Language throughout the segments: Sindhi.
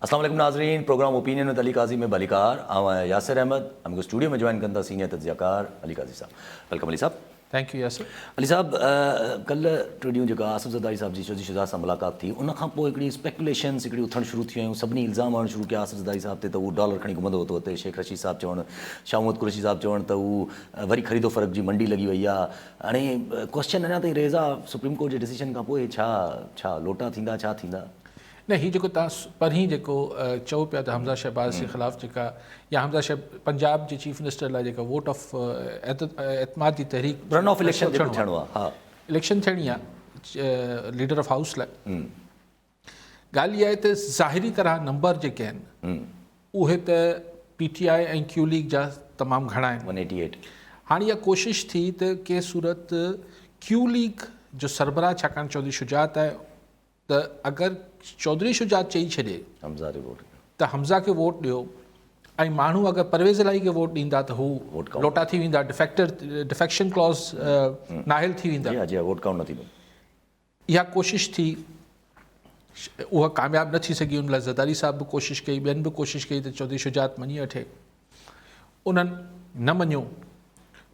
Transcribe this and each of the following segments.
السلام عليڪم ناظرين programme opinion with Ali Qazi ۾ ڀليڪار آئون آهيان ياسر احمد ۽ مونکي اسٽوڊيو ۾ جوائن ڪن ٿا سينيئر تجزيه ڪار علي قاضي صاحب welcome Ali صاحب. Thank you Yasir. Ali صاحب ڪلهه ٽي ڏينهن جيڪا آصف زرداري صاحب جي چوڌري شجاع سان ملاقات ٿي ان کان پوء هڪڙي اسپيڪوليشنز هڪڙي اٿڻ شروع ٿي ويون سڀني الزام هڻڻ شروع ڪيا آصف زرداري صاحب تي ته هو ڊالر کڻي گهمندو هو اتي شيخ رشيد صاحب چوڻ شاهه محمد قريشي صاحب چوڻ ته هو وري خريد و فروخت جي منڊي لڳي وئي آهي هاڻي ڪوسچن اڃا تائين ريز آهي سپريم ڪورٽ جي ڊسيشن کان پوء ڇا ڇا لوٽا ٿيندا ڇا ٿيندا؟ نه هي جيڪو تان پرهين جيڪو چئو پيا ته حمزه شهباز جي خلاف جيڪا يا حمزه شهب پنجاب جي چيف منسٽر لاء جيڪا ووٽ آف اعتماد جي تحريڪ رن آف اليڪشن جيڪو ٿيڻو آهي ها اليڪشن ٿيڻي آهي ليڊر آف هائوس لاء ڳالهه اها آهي ته ظاهري طرح نمبر جيڪي آهن اهي ته P T I ۽ Q league جا تمام گهڻا آهن 188 هاڻي اها ڪوشش ٿي ته ڪنهن صورت ڪيو ليگ جو سربراهه ڇاڪاڻ چوڌري شجاعت آهي ته اگر چوڌري شجاعت چئي ڇڏي حمزه کي ووٽ ڏيو ته حمزه کي ووٽ ڏيو ۽ ماڻهو اگر پرويز الاهي کي ووٽ ڏيندا ته هو لوٽا ٿي ويندا ڊفيڪٽر ڊفيڪشن ڪلاز نااهل ٿي ويندا. جي ها جي ها ووٽ ڪائونٽ نه ٿيندو. اها ڪوشش ٿي اها ڪامياب نه ٿي سگهي ان لاء زرداري صاحب به ڪوشش ڪئي ٻين به ڪوشش ڪئي ته چوڌري شجاعت مڃي وٺي انهن نه مڃيو.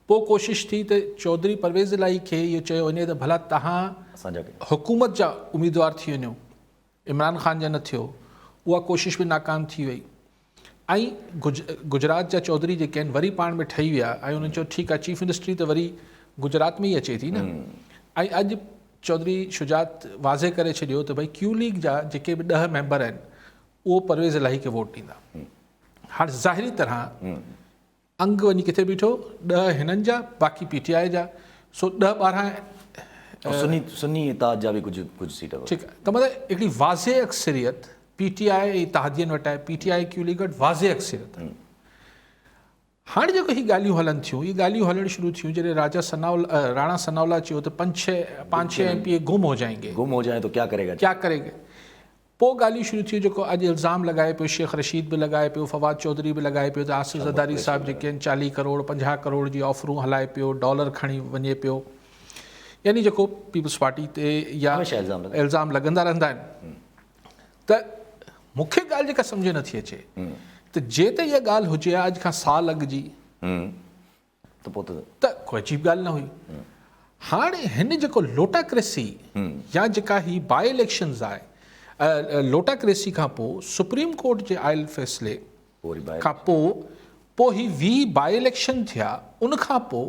پوء ڪوشش ٿي ته چوڌري پرويز الاهي کي اهو چيو وڃي ته ڀلا توهان حڪومت جا اميدوار ٿي وڃو، عمران خان جا نه ٿيو. اها ڪوشش به ناڪام ٿي وئي ۽ گجرات جا چوڌري جيڪي آهن وري پاڻ ۾ ٺهي ويا ۽ انهن چيو ٺيڪ آهي چيف منسٽري ته وري گجرات ۾ ئي اچي ٿي نه ۽ اڄ چوڌري شجاعت واضح ڪري ڇڏيو ته ڀئي ڪيو ليگ جا جيڪي به ڏهه ميمبر آهن اهو پرويز الاهي کي ووٽ ڏيندا. هاڻ ظاهري طرح انگ وڃي ڪٿي بيٺو، ڏهه هنن جا باقي پي ٽي آء جا، سو ڏهه ٻارهن سني سني اتحاد جا به ڪجهه ڪجهه سيٽ ٺيڪ آهي ته مطلب هڪڙي واضح اڪثريت پي ٽي آء ۽ اتحادين وٽ آهي، پي ٽي آء ڪيو ليگ وٽ واضح اڪثريت آهي. هاڻ جيڪو هي ڳالهيون هلن ٿيون، اهي ڳالهيون هلڻ شروع ٿيون جڏهن راجا ثناء راڻا ثناء الله چيو ته پنج ڇهه پانچ ڇهه ايم پي اي گم هو جائين گي. گم هو جائين تو ڪيا ڪري گا. ڪيا ڪري گي. پوء ڳالهيون شروع ٿيون جيڪو اڄ الزام لڳائي پيو شيخ رشيد به لڳائي پيو فواد چوڌري به لڳائي پيو ته آصف زرداري صاحب جيڪي آهن چاليهه ڪروڙ پنجاهه ڪروڙ جي آفرون هلائي پيو ڊالر کڻي وڃي پيو يعني جيڪو پيپلز پارٽي تي يا الزام لڳندا رهندا آهن ته مون کي ڳالهه جيڪا سمجهه نٿي اچي ته جي ته اها ڳالهه هجي ها اڄ کان سال اڳ جي ته پوء ته ته ڪو عجيب ڳالهه نه هئي. هاڻي هن جيڪو لوٽاڪريسي يا جيڪا هي باء اليڪشنز آهي لوٽاڪريسي کان پوء سپريم ڪورٽ جي آيل فيصلي کان پوء پوء هي 20 باء اليڪشن ٿيا ان کان پوء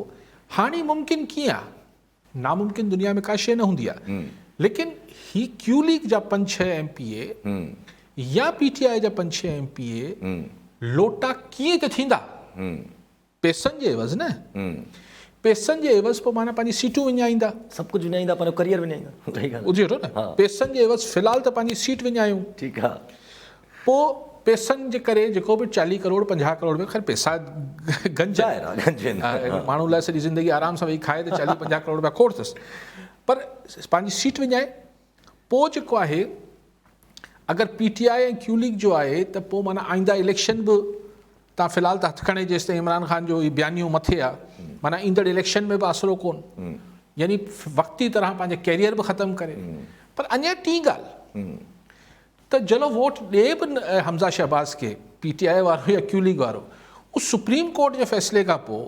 هاڻي ممڪن ڪيئن آهي؟ ناممڪن دنيا ۾ ڪا شيء نه هوندي آهي ليڪن هي ڪيو ليگ جا پنج ڇهه ايم پي اي يا پي ٽي آء جا پنج ڇهه ايم پي اي لوٽا ڪيئن ته ٿيندا؟ پئسن جي عيوض نه، پئسن جي عيوض پوء معنيٰ پنهنجي سيٽون وڃائيندا. سڀ ڪجهه وڃائيندا، پنهنجو ڪريئر وڃائيندا. صحيح ڳالهه. ٻڌي وٺو نه، پئسن جي عيوض في الحال ته پنهنجي سيٽ وڃايون. ٺيڪ آ. پوء پئسن جي ڪري جيڪو به چاليهه ڪروڙ پنجاهه ڪروڙ ۾ خير پئسا گنج آهن. گنج آهن. ماڻهو لاء سڄي زندگي آرام سان ويهي کائي ته چاليهه پنجاهه ڪروڙ رپيا کوڙ اٿس. پر پنهنجي سيٽ وڃائي پوء جيڪو آهي اگر P T I ۽ Q league جو آهي ته پوء معنيٰ آئنده اليڪشن به تان في الحال ته هٿ کڻي جيستائين عمران خان جو هي بيانيو مٿي آ معنيٰ ايندڙ اليڪشن ۾ به آسرو ڪون يعني وقتي طرح پنهنجي ڪيريئر به ختم ڪري پر اڃا ٽين ڳالهه ته جلو ووٽ ڏي به حمزه شهباز کي پي ٽي آء وارو يا ڪيو ليگ وارو اهو سپريم ڪورٽ جي فيصلي کان پوء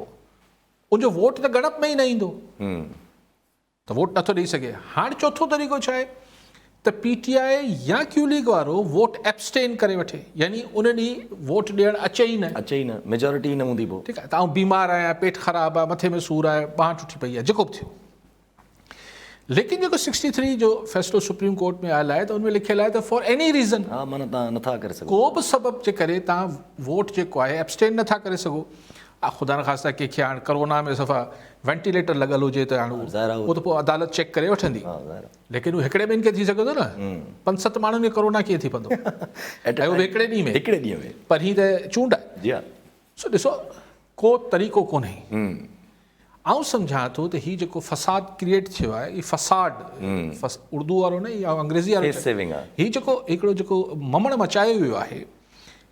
ان جو ووٽ ته ڳڻپ ۾ ئي نه ايندو. ته ووٽ نٿو ڏئي سگهي. هاڻ چوٿون طريقو ڇا آهي ته پي ٽي آء يا ڪيو ليگ وارو ووٽ ايبسٽين ڪري وٺي يعني ان ڏينهن ووٽ ڏيڻ اچي ئي نه. اچي ئي نه، ميجارٽي ئي نه هوندي پوء. ٺيڪ آهي ته آئون بيمار آهيان، پيٽ خراب آهي، مٿي ۾ سور آهي، ٻانهن ٽٽي پئي آهي، جيڪو به ٿيو. ليڪن جيڪو سڪسٽي ٿري جو فيصلو سپريم ڪورٽ ۾ آيل آهي ته ان ۾ لکيل آهي ته فار ايني ريزن. ها معنيٰ توهان نٿا ڪري سگهو. ڪو به سبب جي ڪري توهان ووٽ جيڪو آهي ايبسٽين نٿا ڪري سگهو. خدا نخواسته ڪنهن کي هاڻ ڪرونا ۾ صفا وينٽيليٽر لڳل هجي ته هاڻ اهو ته پوء عدالت چيڪ ڪري وٺندي ليڪن اهو هڪڙي ٻن کي ٿي سگهي ٿو نه پنج ست ماڻهن کي ڪرونا ڪيئن ٿي پوندو ۽ اهو به هڪڙي ڏينهن ۾ هڪڙي ڏينهن ۾ پر هي ته چونڊ آهي جي ها سو ڏسو ڪو طريقو ڪونهي آئون سمجهان ٿو ته هي جيڪو فساد ڪريئيٽ ٿيو آهي هي فساد اردو وارو نه يا انگريزي وارو هي جيڪو هڪڙو جيڪو ممڻ مچايو ويو آهي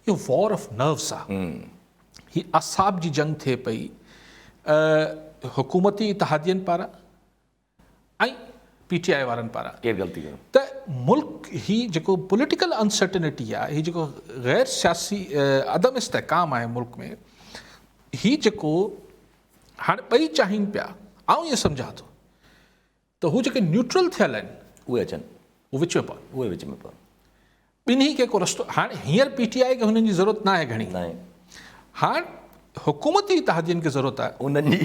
اهو وار آف نروس آهي هي اعصاب جي جنگ ٿئي پئي حڪومتي اتحادين پاران ۽ پي ٽي آء وارن پاران ڪير غلطي ڪيو ته ملڪ هي جيڪو پوليٽيڪل انسرٽنٽي آهي، هي جيڪو غير سياسي عدم استحڪام آهي ملڪ ۾، هي جيڪو هاڻي ٻئي چاهين پيا، آئون ائين سمجهان ٿو ته هو جيڪي نيوٽرل ٿيل آهن اهي اچن، اهي وچ ۾ پون، اهي وچ ۾ پون. ٻنهي کي ڪو رستو هاڻ هينئر پي ٽي آء کي هنن جي ضرورت ناهي گهڻي، ناهي. هاڻ حڪومتي اتحادين کي ضرورت آهي انهن جي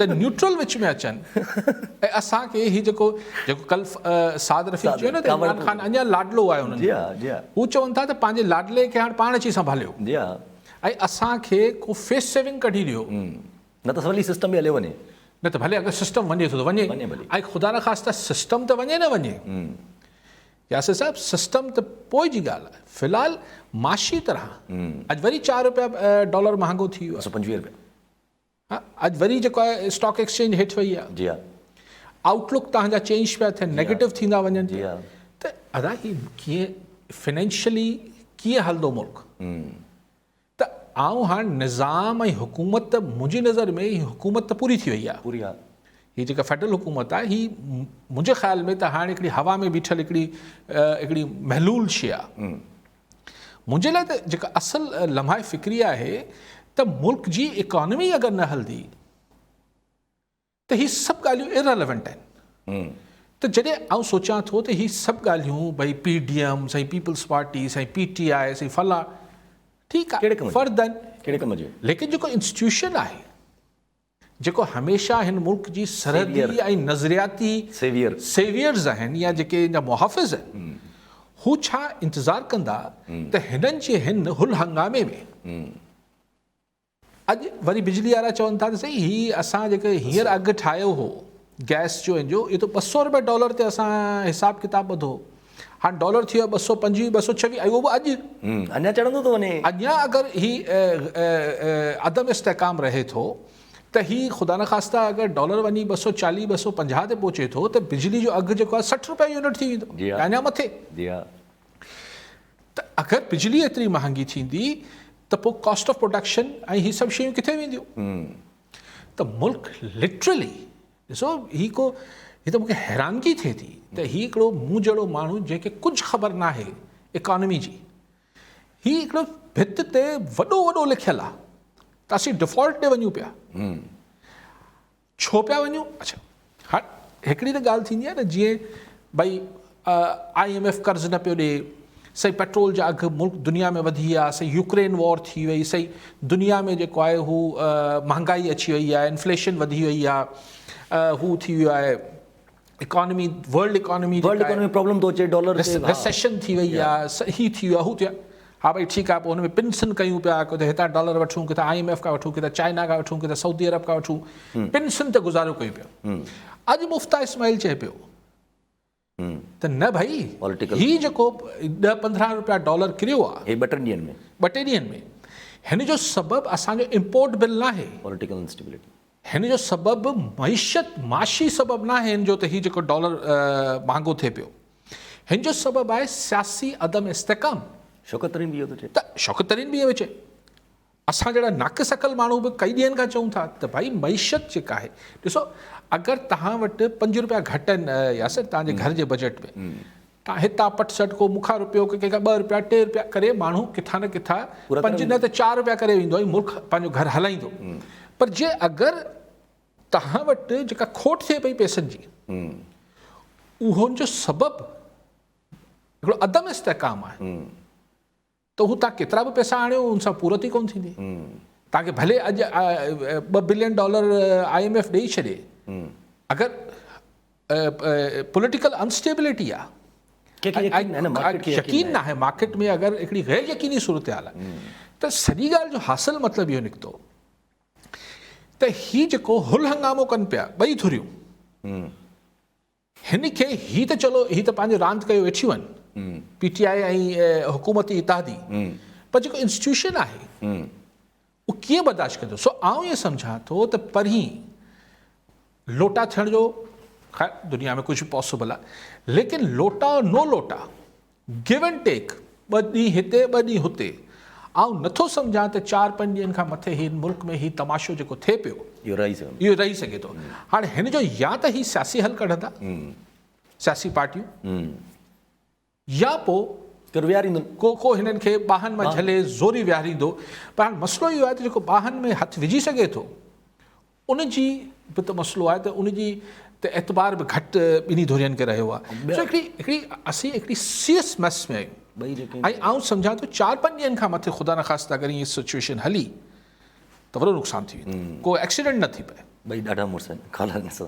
ته نيوٽرل وچ ۾ اچن ۽ اسان کي هي جيڪو جيڪو ڪل سعد رفيق چيو نه ته عمران خان اڃا لاڏلو آهي انهن جي ها جي ها هو چون ٿا ته پنهنجي لاڏلي کي هاڻ پاڻ اچي سنڀاليو جي ها ۽ اسان کي ڪو فيس سيونگ ڪڍي ڏيو نه ته ڀلي سسٽم به هليو وڃي. نه ته ڀلي اگر سسٽم وڃي ٿو ته وڃي ۽ خدا نخواسته سسٽم ته وڃي نه وڃي ياسر صاحب سسٽم ته پوء جي ڳالهه آهي في الحال معاشي طرح اڄ وري 4 روپيا ڊالر مهانگو ٿي ويو آهي 125 روپيا ها اڄ وري جيڪو آهي اسٽاڪ ايڪسچينج هيٺ وئي آهي جي ها آئوٽ لڪ تهان جا چينج پيا ٿين نيگيٽو ٿيندا وڃن جي ها ته ادا هي ڪيئن فنانشلي ڪيئن هلندو ملڪ ته آئون هاڻ نظام ۽ حڪومت ته منهنجي نظر ۾ هي حڪومت ته پوري ٿي وئي آهي. پوري آهي. هي جيڪا فيڊرل حڪومت آهي هي منهنجي خيال ۾ ته هاڻ هڪڙي هوا ۾ بيٺل هڪڙي هڪڙي محلول شيء آهي. منهنجي لاء ته جيڪا اصل لمحه فڪري آهي ته ملڪ جي اڪانومي اگر نه هلندي ته هي سڀ ڳالهيون Irrelevant آهن ته جڏهن آئون سوچيان ٿو ته هي سڀ ڳالهيون ڀئي پي ڊي ايم سائين پيپلز پارٽي سائين پي ٽي آء سائين فلاں ٺيڪ آهي فرد آهن ڪهڙي ڪم جون ليڪن جيڪو انسٽيٽيوشن آهي جيڪو هميشه هن ملڪ جي سرحدي ۽ نظرياتي سيويئر سيويئرز آهن يا جيڪي ان جا محافظ آهن هو ڇا انتظار ڪندا ته هنن جي هن هل هنگامي ۾ اڄ وري بجلي وارا چون ٿا ته سائين هي اسان جيڪي هينئر اگهه ٺاهيو هو گئس جو ۽ جو اهو ته 200 روپيا ڊالر تي اسان حساب ڪتاب ٻڌو هو هاڻ ڊالر ٿي ويو 225 226 ۽ اهو به اڄ اڃا چڙهندو ٿو وڃي اڃا اگر هي عدم استحڪام رهي ٿو ته هي خدا نخواسته اگر ڊالر وڃي 240 250 تي پهچي ٿو ته بجلي جو اگهه جيڪو آهي 60 روپيا يونٽ ٿي ويندو اڃا مٿي جي ها ته اگر بجلي ايتري مهانگي ٿيندي ته پوء ڪاسٽ آف پروڊڪشن ۽ هي سڀ شيون ڪٿي وينديون ته ملڪ لٽرلي ڏسو هي ڪو هي ته مونکي حيرانگي ٿئي ٿي ته هي هڪڙو مون جهڙو ماڻهو جنهن کي ڪجهه خبر ناهي اڪانومي جي هي هڪڙو ڀت تي وڏو وڏو لکيل آهي ته اسين ڊفالٽ ڏي وڃون پيا ڇو پيا وڃون؟ اڇا هاڻ هڪڙي ته ڳالهه ٿيندي آهي نه جيئن ڀئي I M F قرض نه پيو ڏي، سائين پيٽرول جا اگهه ملڪ دنيا ۾ وڌي ويا، سائين يوڪرين وار ٿي وئي، سائين دنيا ۾ جيڪو آهي هو مهانگائي اچي وئي آهي، انفليشن وڌي وئي آهي، هو ٿي ويو آهي economy world economy world economy problem ٿو اچي ڊالر ريسيشن ٿي وئي آهي، هي ٿي ويو آهي هو ٿي ويو آهي. ها ڀئي ٺيڪ آهي پوء ان ۾ پن سن ڪيون پيا ڪٿي هتان ڊالر وٺون ڪٿان I M F کان وٺون ڪٿان چائنا کان وٺون ڪٿان سعودي عرب کان وٺون پن سن ته گذارو ڪيون پيا اڄ مفتاح اسماعيل چئي پيو ته نه ڀئي هي جيڪو 10 15 روپيا ڊالر ڪريو آهي هي ٻه ٽن ڏينهن ۾ ٻه ٽي ڏينهن ۾ هن جو سبب اسان جو امپورٽ بل ناهي پوليٽيڪل انسٽيبلٽي هن جو سبب معيشت معاشي سبب ناهي هن جو ته هي جيڪو ڊالر مهانگو ٿئي پيو هن جو سبب آهي سياسي عدم استحڪام. شوڪت ترين به اهو ٿو چئي. ته شوڪت ترين به اهو چئي. اسان جهڙا ناقص عقل ماڻهو به ڪئي ڏينهن کان چئون ٿا ته ڀائي معيشت جيڪا آهي ڏسو اگر توهان وٽ 5 روپيا گهٽ آهن ياسر توهان جي گهر جي بجيٽ ۾ توهان هتان پٽ سٽ ڪو مون کان روپيو ڪنهن کان 2 روپيا 3 روپيا ڪري ماڻهو ڪٿان نه ڪٿان 5 نه ته 4 روپيا ڪري ويندو ۽ ملڪ پنهنجو گهر هلائيندو پر جي اگر توهان وٽ جيڪا کوٽ ٿئي پئي پئسن جي اهو جو سبب هڪڙو عدم استحڪام آهي ته هو توهان ڪيترا به پئسا آڻيو ان سان پورت ئي ڪونه ٿيندي توهان کي ڀلي اڄ 2 billion dollar I M F ڏئي ڇڏي اگر پوليٽيڪل انسٽيبلٽي آهي يقين ناهي مارڪيٽ ۾ اگر هڪڙي غير يقيني صورتحال آهي ته سڄي ڳالهه جو حاصل مطلب اهو نڪتو ته هي جيڪو هل هنگامو ڪن پيا ٻئي ڌريون هن کي هي ته چلو هي ته پنهنجو راند ڪيو ويٺيون آهن پي ٽي آء ۽ حڪومتي اتحادي پر جيڪو انسٽيٽيوشن آهي اهو ڪيئن برداشت ڪندو سو آئون ائين سمجهان ٿو ته پرهين لوٽا ٿيڻ جو خير دنيا ۾ ڪجهه به پاسيبل آهي ليڪن لوٽا نو لوٽا گيو اينڊ ٽيڪ ٻه ڏينهن هتي ٻه ڏينهن هتي آئون نٿو سمجهان ته چار پنج ڏينهن کان مٿي هن ملڪ ۾ هي تماشو جيڪو ٿئي پيو اهو رهي سگهندو اهو رهي سگهي ٿو هاڻي هن جو يا ته هي سياسي حل ڪڍندا سياسي پارٽيون يا پوء ڪير ويهاريندن. ڪو ڪو هنن کي ٻانهن مان جهلي زوري ويهاريندو. پر هاڻ مسئلو اهو آهي ته جيڪو ٻانهن ۾ هٿ وجهي سگهي ٿو ان جي به ته مسئلو آهي ته ان جي ته اعتبار به گهٽ ٻنهي ڌرين کي رهيو آهي. سو هڪڙي هڪڙي اسين هڪڙي سيريس ميس ۾ آهيون ۽ آئون سمجهان ٿو چار پنج ڏينهن کان مٿي خدا نخواسته اگر ائين سچويشن هلي ته وڏو نقصان ٿي ويندو. ڪو ايڪسيڊنٽ نه ٿي پئي. ٻئي ڏاڍا مڙس آهن. خالد نصر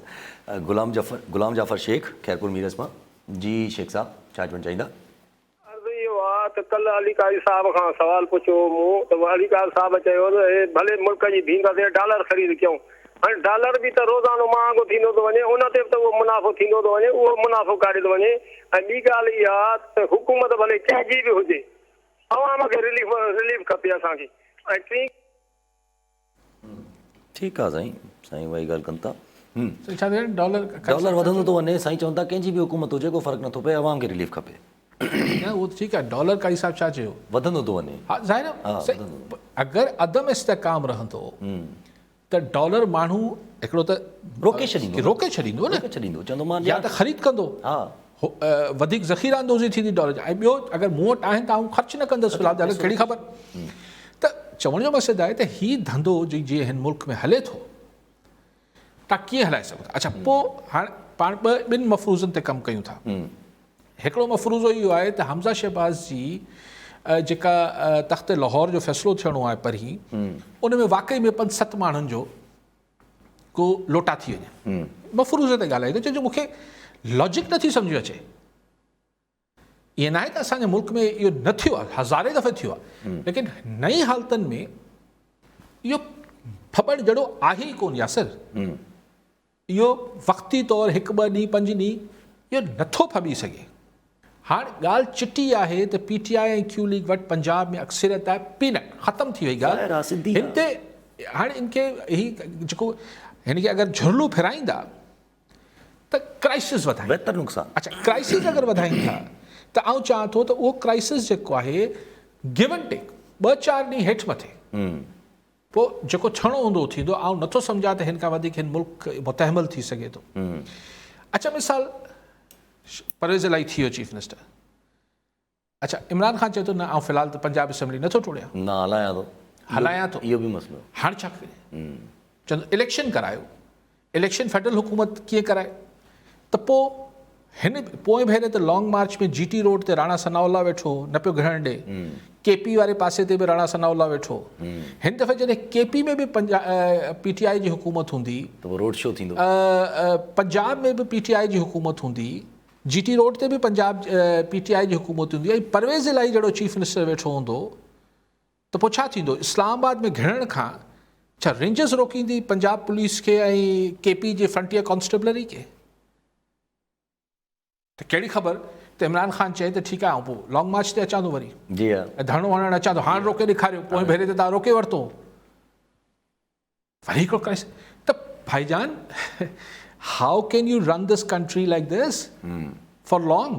غلام جعفر غلام جعفر شيخ خيرپور ميرس مان. جي شيخ صاحب ڇا چوڻ چاهيندا. عرض اهو آ ته ڪلهه علي قاضي صاحب کان سوال پڇيو هو مون ته علي قاضي صاحب چيو ته هي ڀلي ملڪ جي ڀينگ تي ڊالر خريد ڪيون هاڻي ڊالر به ته روزانو مهانگو ٿيندو ٿو وڃي ان تي به ته اهو منافعو ٿيندو ٿو وڃي اهو منافعو ڪاڏي ٿو وڃي ۽ ٻي ڳالهه اها ته حڪومت ڀلي ڪنهن جي به هجي عوام کي رليف رليف کپي اسان کي ۽ ٽين ٺيڪ آ سائين سائين اها ئي ڳالهه ڪن ٿا. سائين ڇا ٿا ڊالر ڊالر وڌندو ٿو وڃي سائين چون ٿا ڪنهن جي به حڪومت هجي ڪو فرق نٿو پئي عوام کي رليف کپي. نه اهو ته ٺيڪ آ ڊالر قاضي صاحب ڇا چيو وڌندو ٿو وڃي ها ظاهر آ سائين اگر عدم استحڪام رهندو ته ڊالر ماڻهو هڪڙو ته روڪي ڇڏيندو روڪي ڇڏيندو نه روڪي ڇڏيندو چوندو مان يا ته خريد ڪندو ها وڌيڪ ذخيره اندوزي ٿيندي ڊالر جا ۽ ٻيو اگر مون وٽ آهن ته آئون خرچ نه ڪندس في الحال ڪهڙي خبر ته چوڻ جو مقصد آهي ته هي ڌنڌو جيئن هن ملڪ ۾ هلي ٿو تان ڪيئن هلائي سگهو ٿا اڇا پوء هاڻ پاڻ ٻه ٻن مفروضن تي ڪم ڪيون ٿا هڪڙو مفروضو اهو آهي ته حمزه شهباز جي جيڪا تخت لاهور جو فيصلو ٿيڻو آهي پرهين ان ۾ واقعي ۾ پنج ست ماڻهن جو ڪو لوٽا ٿي وڃن. مفروضي تي ڳالهائي ٿو چئي مون کي لاجڪ نٿي سمجهه ۾ اچي. ائين ناهي ته اسان جي ملڪ ۾ اهو نه ٿيو آهي، هزارين دفعا ٿيو آهي، ليڪن نئين حالتن ۾ اهو ڦٻڻ جهڙو آهي ئي ڪونه ياسر. اهو وقتي طور هڪ ٻه ڏينهن پنج ڏينهن اهو نٿو ڦٻي سگهي. هاڻ ڳالهه چٽي آهي ته P T I ۽ Q league وٽ پنجاب ۾ اڪثريت آهي پينٽ ختم ٿي وئي ڳالهه هن تي هاڻ ان کي هي جيڪو هن کي اگر جهرلو ڦيرائيندا ته ڪرائسس وڌائيندا ويتر نقصان اڇا ڪرائسس اگر وڌائين ٿا ته آئون چاهان ٿو ته اهو ڪرائسس جيڪو آهي گيو اينڊ ٽيڪ ٻه چار ڏينهن هيٺ مٿي پوء جيڪو ٿيڻو هوندو اهو ٿيندو. آئون نٿو سمجهان ته هن کان وڌيڪ هن ملڪ متحمل ٿي سگهي ٿو. اڇا مثال پرويز الاهي ٿي ويو چيف منسٽر. اڇا عمران خان چئي ٿو نه آئون في الحال ته پنجاب اسيمبلي نٿو ٽوڙيان. نه هلايان ٿو. هلايان ٿو. اهو به مسئلو. هاڻ ڇا ڪجي؟ چوندو اليڪشن ڪرايو. اليڪشن فيڊرل حڪومت ڪيئن ڪرائي ته پوء هن پوئين ڀيري ته long march ۾ G T road تي راڻا ثناء الله ويٺو هو نه پيو گهڙڻ ڏي ڪي پي واري پاسي تي به راڻا ثناء الله ويٺو هو هن دفعي جڏهن ڪي پي ۾ به پي ٽي آء جي حڪومت هوندي ته پوء روڊ شو ٿيندو پنجاب ۾ به پي ٽي آء جي حڪومت هوندي جي ٽي روڊ تي به پنجاب پي ٽي آء جي حڪومت هوندي ۽ پرويز الاهي جهڙو چيف منسٽر ويٺو هوندو ته پوء ڇا ٿيندو؟ اسلام آباد ۾ گهڙڻ کان ڇا رينجرز روڪيندي پنجاب پوليس کي ۽ ڪي پي جي فرنٽيئر ڪانسٽيبلري کي؟ ته ڪهڙي خبر ته عمران خان چئي ته ٺيڪ آهي آئون پوء لانگ مارچ تي اچان ٿو وري جي ها ۽ ڌرڻو هڻڻ اچان ٿو هاڻ روڪي ڏيکاريو پوئين ڀيري ته توهان روڪي ورتو وري هڪڙو ڪرائسس ته ڀائي جان how can you run this country like this for long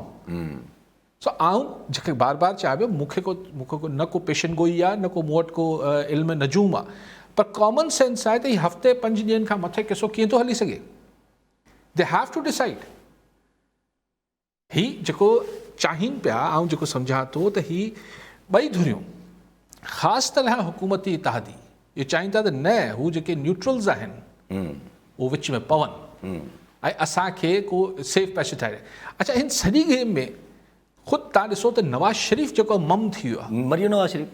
so آئون جيڪي بار بار چاهيان پيو مون کي ڪو مون کي ڪو نه ڪو پيشن گوئي آهي نه ڪو مون وٽ ڪو علم نجوم آهي پر ڪامن سينس آهي ته هي هفتي پنج ڏينهن کان مٿي قصو ڪيئن ٿو هلي سگهي they have two decide هي جيڪو چاهين پيا، آئون جيڪو سمجهان ٿو ته هي ٻئي ڌريون خاص طرح حڪومتي اتحادي اهو چاهين ٿا ته نه هو جيڪي نيوٽرلز آهن اهو وچ ۾ پون ۽ اسان کي ڪو سيف پئسيج ٺاهي ڏين. اڇا هن سڄي گيم ۾ خود تان ڏسو ته نواز شريف جيڪو مم ٿي ويو آهي. مريم نواز شريف.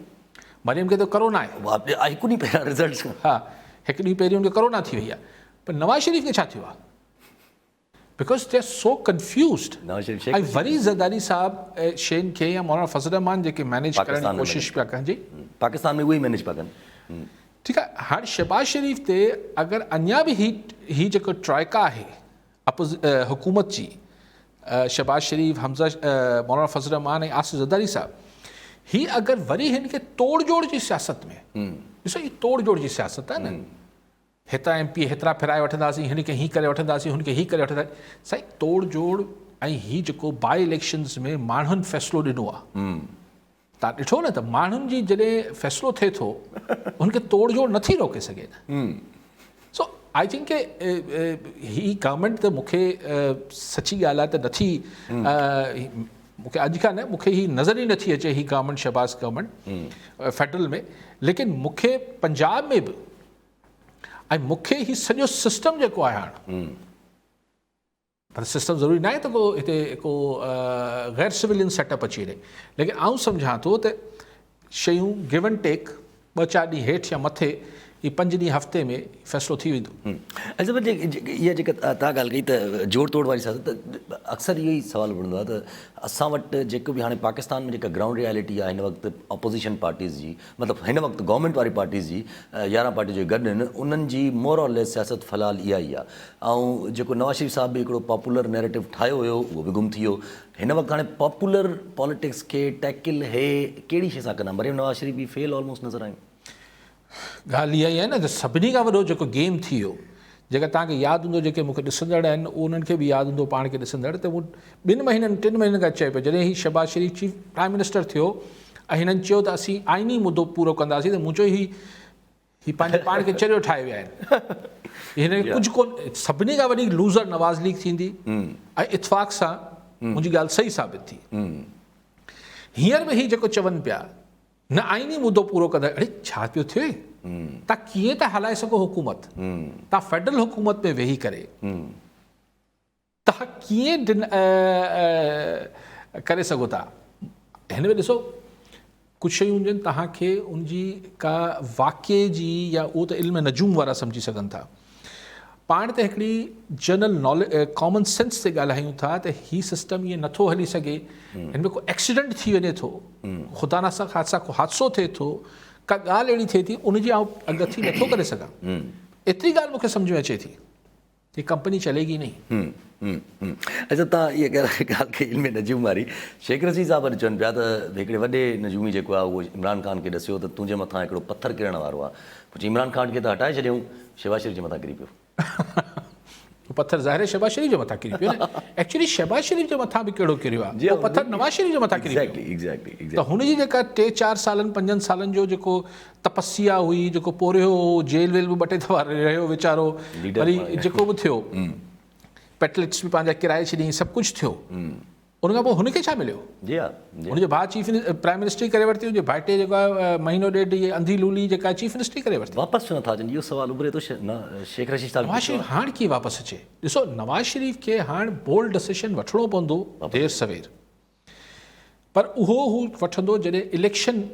مريم کي ته ڪرونا آهي. هڪ ڏينهن پهريان رزلٽس. ها هڪ ڏينهن پهريون هن کي ڪرونا ٿي وئي آهي پر نواز شريف کي ڇا ٿيو آهي؟ Because they are so confused ۽ وري زرداري صاحب شين کي يا مولانا فضل الرحمان جيڪي مينيج ڪرڻ جي ڪوشش پيا ڪن جي پاڪستان ۾ اهي ئي مينيج پيا ڪن ٺيڪ آهي هاڻ شهباز شريف تي اگر اڃا به هي هي جيڪو ٽرائڪا آهي حڪومت جي شهباز شريف حمزه مولانا فضل الرحمان ۽ آصف زرداري صاحب هي اگر وري هن کي توڙ جوڙ جي سياست ۾ ڏسو هي توڙ جوڙ جي سياست آهي نه هيترا ايم پي اي هيترا ڦرائي وٺنداسين، هن کي هين ڪري وٺنداسين، هن کي هي ڪري وٺنداسين. سائين توڙ جوڙ ۽ هي جيڪو باء اليڪشنز ۾ ماڻهن فيصلو ڏنو آ. تان ڏٺو نه ته ماڻهن جي جڏهن فيصلو ٿئي ٿو هن کي توڙ جوڙ نٿي روڪي سگهي نه. سو I think K he government ته مون کي سچي ڳالهه آ ته نٿي. مون کي اڄ کان نه مون کي هي نظر ئي نٿي اچي هي گورنمينٽ شهباز گورنمينٽ فيڊرل ۾ ليڪن مون کي پنجاب ۾ به ۽ مون کي هي سڄو سسٽم جيڪو آهي هاڻ پر سسٽم ضروري ناهي ته ڪو هتي ڪو غير سويلين سيٽ اپ اچي وڃي ليڪن آئون سمجهان ٿو ته شيون گيو اينڊ ٽيڪ ٻه چار ڏينهن هيٺ يا مٿي هي پنج ڏينهن هفتي ۾ فيصلو ٿي ويندو. اچا پر اها جيڪا توهان ڳالهه ڪئي ته جوڙ توڙ واري سياست ته اڪثر اهو ئي سوال اڀرندو آهي ته اسان وٽ جيڪو به هاڻي پاڪستان ۾ جيڪا گرائونڊ ريالٽي آهي هن وقت اپوزيشن پارٽيز جي مطلب هن وقت گورنمينٽ واري پارٽيز جي 11 پارٽيون جيڪي گڏ آهن انهن جي مور اور ليس سياست في الحال اها ئي آهي ۽ جيڪو نواز شريف صاحب به هڪڙو پاپولر نيريٽو ٺاهيو هيو اهو به گم ٿي ويو. هن وقت هاڻي پاپولر پاليٽڪس کي ٽيڪل هي ڪهڙي شي سان ڪندا؟ مريم نواز شريف به فيل آلموسٽ نظر آيون. ڳالهه اها ئي آهي نه ته سڀني کان وڏو جيڪو گيم ٿي ويو جيڪا توهان کي ياد هوندو جيڪي مون کي ڏسندڙ آهن انهن کي به ياد هوندو پاڻ کي ڏسندڙ ته مون ٻن مهينن ٽن مهينن کان چئي پيو جڏهن هي شهباز شريف چيف پرائم منسٽر ٿيو ۽ هنن چيو ته اسين آئيني مدو پورو ڪنداسين ته مون چيو هي هي پنهنجي پاڻ کي چريو ٺاهي ويا آهن. هن کي ڪجهه ڪون سڀني کان وڏي لوزر نواز ليگ ٿيندي ۽ اتفاق سان منهنجي ڳالهه صحيح ثابت ٿي. هينئر به هي جيڪو چون پيا نه آئيني مدو پورو ڪندا اڙي ڇا پيو ٿئي تان ڪيئن ٿا هلائي سگهو حڪومت تان فيڊرل حڪومت ۾ ويهي ڪري توهان ڪيئن ڪري سگهو ٿا؟ هن ۾ ڏسو ڪجهه شيون هونديون آهن توهان کي ان جي ڪا واقعي جي يا اهو ته علم نجوم وارا سمجهي سگهن ٿا. پاڻ ته هڪڙي جنرل ناليج ڪامن سينس تي ڳالهايون ٿا ته هي سسٽم ائين نٿو هلي سگهي هن ۾ ڪو ايڪسيڊنٽ ٿي وڃي ٿو خدا نخواسته ڪو حادثو ٿئي ٿو ڪا ڳالهه اهڙي ٿئي ٿي ان جي آئون اڳڪٿي نٿو ڪري سگهان ايتري ڳالهه مون کي سمجهه ۾ اچي ٿي. هي ڪمپني چلي گي نهين. اچا تان اها ڳالهه ڪئي علم نجوم واري شيخ رشيد صاحب اڄ چون پيا ته هڪڙي وڏي نجومي جيڪو آهي اهو عمران خان کي ڏسيو ته تنهنجي مٿان هڪڙو پٿر ڪرڻ وارو آهي پوء چي عمران خان کي ته هٽائي ڇڏيائون شهباز شريف جي مٿان ڪري پيو. اهو پٿر ظاهر آهي شهباز شريف جي مٿان ڪري پيو نه ايڪچولي شهباز شريف جي مٿان به ڪهڙو ڪريو آهي اهو پٿر نواز شريف جي مٿان ڪري پيو ته هن جي جيڪا ٽي چار سالن پنجن سالن جو جيڪو تپسيا هئي، جيڪو پورهيو هو، جيل ويل به ٻه ٽي دفعا رهيو ويچارو، وري جيڪو به ٿيو، پيٽليٽس به پنهنجا ڪرائي ڇڏيائين، سڀ ڪجهه ٿيو. ان کان پوء هن کي ڇا مليو؟ هن جي ڀاء چيف پرائم منسٽري ڪري ورتي، هن جي ڀائٽي جيڪو آهي مهينو ڏيڍ هي انڌي لولي جيڪا چيف منسٽري ڪري ورتي. واپس ڇو نٿا اچن؟ اهو سوال اڀري ٿو شيخ رشيد صاحب نواز شريف هاڻ ڪيئن واپس اچي؟ ڏسو نواز شريف کي هاڻ بولڊ ڊسيشن وٺڻو پوندو دير سوير. پر اهو هو وٺندو جڏهن اليڪشن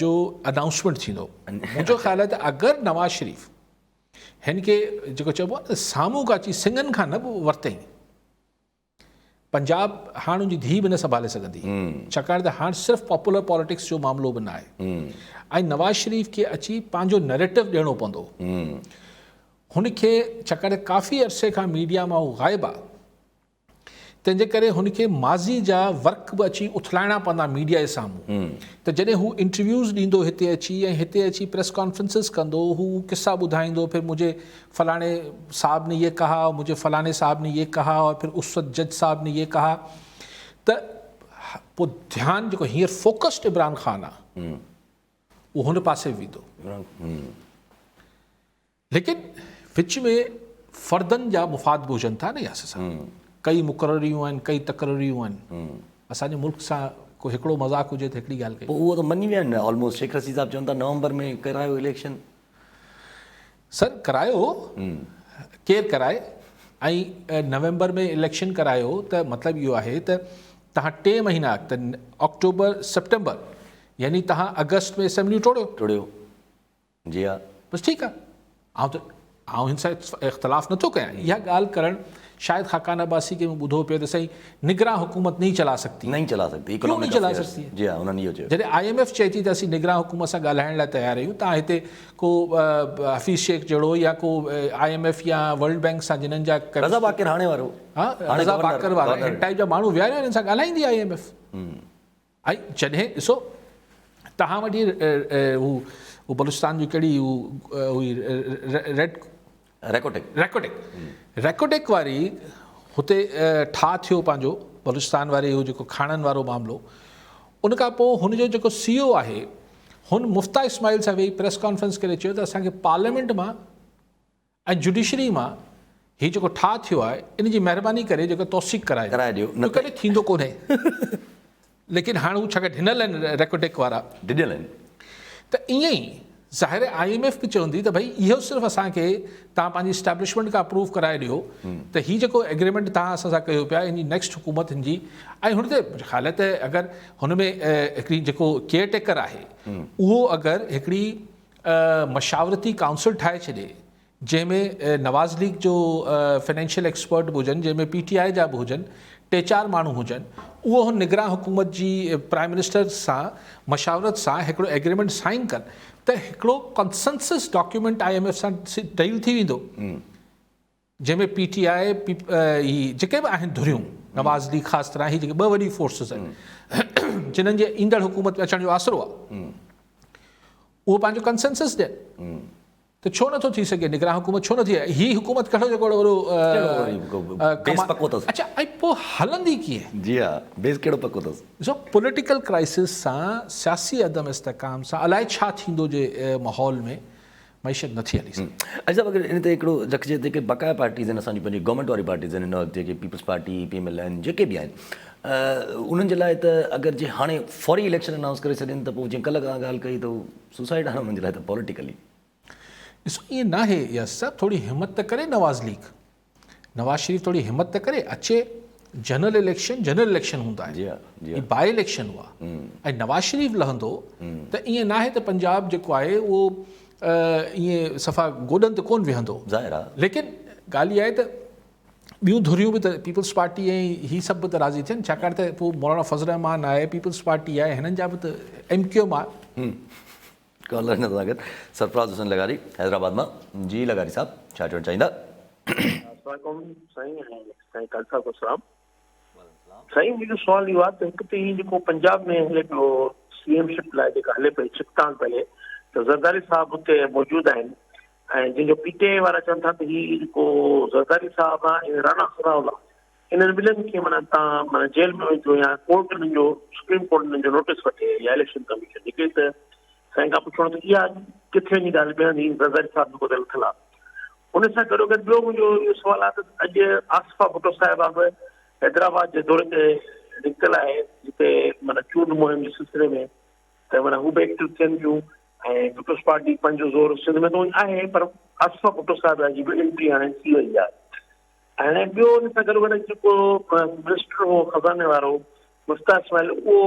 جو انائونسمينٽ ٿيندو. منهنجو خيال آهي ته اگر نواز شريف هن کي جيڪو چئبو آهي نه سامهون کان اچي سنگن کان نه ورتائين پنجاب هاڻ ان جي ڌيء به نه سنڀالي سگهندي ڇاڪاڻ ته هاڻ صرف پاپولر پاليٽڪس جو معاملو به نه آهي ۽ نواز شريف کي اچي پنهنجو نيريٽو ڏيڻو پوندو هن کي ڇاڪاڻ ته ڪافي عرصي کان ميڊيا مان هو غائب آهي تنهن جي ڪري هن کي ماضي جا ورق به اچي اٿلائڻا پوندا ميڊيا جي سامهون ته جڏهن هو انٽرويوز ڏيندو هتي اچي ۽ هتي اچي پريس ڪانفرنسز ڪندو هو قصا ٻڌائيندو پھر مجھي فلاڻي صاحب ني يي ڪها مجھي فلاڻي صاحب ني يي ڪها اور پھر اس وقت جج صاحب ني يي ڪها ته پوء ڌيان جيڪو هينئر فوڪسڊ عمران خان آ اهو هن پاسي به ويندو. ليڪن وچ ۾ فردن جا مفاد به هجن ٿا نه ياسر صاحب ڪئي مقرريون آهن ڪئي تقرريون آهن اسان جي ملڪ سان ڪو هڪڙو مذاق هجي ته هڪڙي ڳالهه ڪئي. پوء اهو ته مڃي ويا آهن نه آلموسٽ شيخ رشيد صاحب چون ٿا نومبر ۾ ڪرايو اليڪشن. سر ڪرايو ڪير ڪرائي ۽ نومبر ۾ اليڪشن ڪرايو ته مطلب اهو آهي ته تهان ٽي مهينا ته آڪٽوبر سيپٽمبر يعني تهان اگسٽ ۾ اسيمبليون ٽوڙيو. ٽوڙيو. جي ها. بس ٺيڪ آ. آئون ته آئون هن سان اختلاف نٿو ڪيان. اها ڳالهه ڪرڻ شايد خاقان عباسي کي مون ٻڌو پيو ته سائين نگران حڪومت نهين چلا سگتي. نهين چلا سگتي ڪيون نهين چلا سگتي؟ جي ها انهن اهو چيو. جڏهن I M F چئي ٿي ته اسين نگران حڪومت سان ڳالهائڻ لاء تيار آهيون تان هتي ڪو حفيظ شيخ جهڙو يا ڪو I M F يا ورلڊ بينڪ سان جنن جا رضا باقر هاڻي وارو ها رضا باقر وارا هن ٽائيپ جا ماڻهو ويهاريو آهن انهن سان ڳالهائيندي I M F. ۽ جڏهن ڏسو توهان وٽ هي هو بلوچستان جي ڪهڙي هو هئي ريڊ ريڪوڊڪ ريڪوڊڪ ريڪوڊڪ واري هتي ٺاهه ٿيو پنهنجو بلوچستان واري هو جيڪو کاڻن وارو معاملو ان کان پوء هن جو جيڪو سي او آهي هن مفتاح اسماعيل سان ويهي پريس ڪانفرنس ڪري چيو ته اسان کي پارليامينٽ مان ۽ جڊيشري مان هي جيڪو ٺاهه ٿيو آهي ان جي مهرباني ڪري جيڪو توثيق ڪرائي ڏيو نه ڪڏهن ٿيندو ڪونهي ليڪن هاڻ هو ڇاڪاڻ ڊنل آهن ريڪوڊڪ وارا ڊڄل آهن ته ائين ئي ظاهر آهي I M F به چوندي ته ڀئي اهو صرف اسان کي توهان پنهنجي اسٽيبلشمينٽ کان اپروو ڪرائي ڏيو ته هي جيڪو ايگريمينٽ توهان اسان سان ڪيو پيا ان جي نيڪسٽ حڪومت هن جي ۽ هن تي منهنجو خيال آهي ته اگر هن ۾ هڪڙي جيڪو ڪيئر ٽيڪر آهي اهو اگر هڪڙي مشاورتي ڪائونسل ٺاهي ڇڏي جنهن ۾ نواز ليگ جو فنانشل ايڪسپرٽ به هجن جنهن ۾ پي ٽي آء جا به هجن ٽي چار ماڻهو هجن اهو هن نگران حڪومت جي پرائم منسٽر سان مشاورت سان هڪڙو ايگريمينٽ سائن ڪن ته هڪڙو consensus document I M F سان ڊيل ٿي ويندو جنهن ۾ پي ٽي آء هي جيڪي به آهن ڌريون نواز ليگ خاص طرح هي جيڪي ٻه وڏي فورسز آهن جنهن جي ايندڙ حڪومت ۾ اچڻ جو آسرو آهي اهو پنهنجو ڪنسنسس ڏين ته ڇو نٿو ٿي سگهي نگران حڪومت ڇو نٿي هي حڪومت ڪهڙو جيڪو وڏو بيس پڪو اٿس اڇا ۽ پوء هلندي ڪيئن؟ جي ها بيس ڪهڙو پڪو اٿس؟ ڏسو پوليٽيڪل ڪرائسس سان سياسي عدم استحڪام سان الائي ڇا ٿيندو جي ماحول ۾ معيشت نٿي هلي سگهي. اڇا صاحب اگر ان تي هڪڙو رکجي جيڪي بقايا پارٽيز آهن اسان جي پنهنجي گورنمينٽ واري پارٽيز آهن هن وقت جيڪي peoples party P M L N جيڪي به آهن انهن جي لاء ته اگر جي هاڻي فوري اليڪشن انائونس ڪري ڇڏين ته پوء جيئن ڪلهه کان ڳالهه ڪئي ته سوسائيڊ آهي نه انهن جي لاء ته پوليٽيڪلي. ڏسو ائين ناهي ياسر صاحب ٿوري همت ته ڪري نواز ليگ نواز شريف ٿوري همت ته ڪري اچي جنرل اليڪشن جنرل اليڪشن هوندا آهن جي ها جي هي باء اليڪشن هئا ۽ نواز شريف لهندو ته ائين ناهي ته پنجاب جيڪو آهي اهو ائين صفا گوڏن تي ڪون ويهندو ظاهر آهي ليڪن ڳالهه اها آهي ته ٻيون ڌريون به ته پيپلز پارٽي ۽ هي سڀ به ته راضي ٿين ڇاڪاڻ ته پوء مولانا فضل الرحمان آهي پيپلز پارٽي آهي هنن جا به ته ايم ڪيو ايم آهي. ڪالر هن سان گڏ سرفراز حسين لغاري حيدرآباد مان جي لغاري صاحب ڇا چوڻ چاهيندا. السلام عليڪم سائين ۽ سائين قاضي صاحب کي سلام سائين منهنجو سوال اهو آهي ته هڪ ته هي جيڪو پنجاب ۾ هلي پيو سي ايم شپ لاء جيڪا هلي پئي ڇڪتاڻ پئي هلي ته زرداري صاحب اتي موجود آهن ۽ جنهن جو پي ٽي آء وارا چون ٿا ته هي جيڪو زرداري صاحب آ ۽ راڻا ثناء الله انهن ٻنهن کي معنيٰ تان معنيٰ جيل ۾ وجهو يا ڪورٽ انهن جو سپريم ڪورٽ انهن جو نوٽيس وٺي يا اليڪشن ڪميشن جيڪي ته سائين کان پڇڻو ته اها ڪٿي وڃي ڳالهه بيهندي زرداري صاحب جيڪو ته لٿل آ ان سان گڏو گڏ ٻيو منهنجو اهو سوال آ ته اڄ آصفه ڀٽو صاحبه به حيدرآباد جي دوري تي نڪتل آهي جتي معنيٰ چونڊ مهم جي سلسلي ۾ ته معنيٰ هو به ايڪٽو ٿين پيون ۽ پيپلز پارٽي پنهنجو زور سنڌ ۾ ته آهي پر آصفه ڀٽو صاحب جي به انٽري هاڻي ٿي وئي آهي هاڻي ٻيو ان سان گڏو گڏ جيڪو منسٽر هو خزاني وارو مفتاح اسماعيل اهو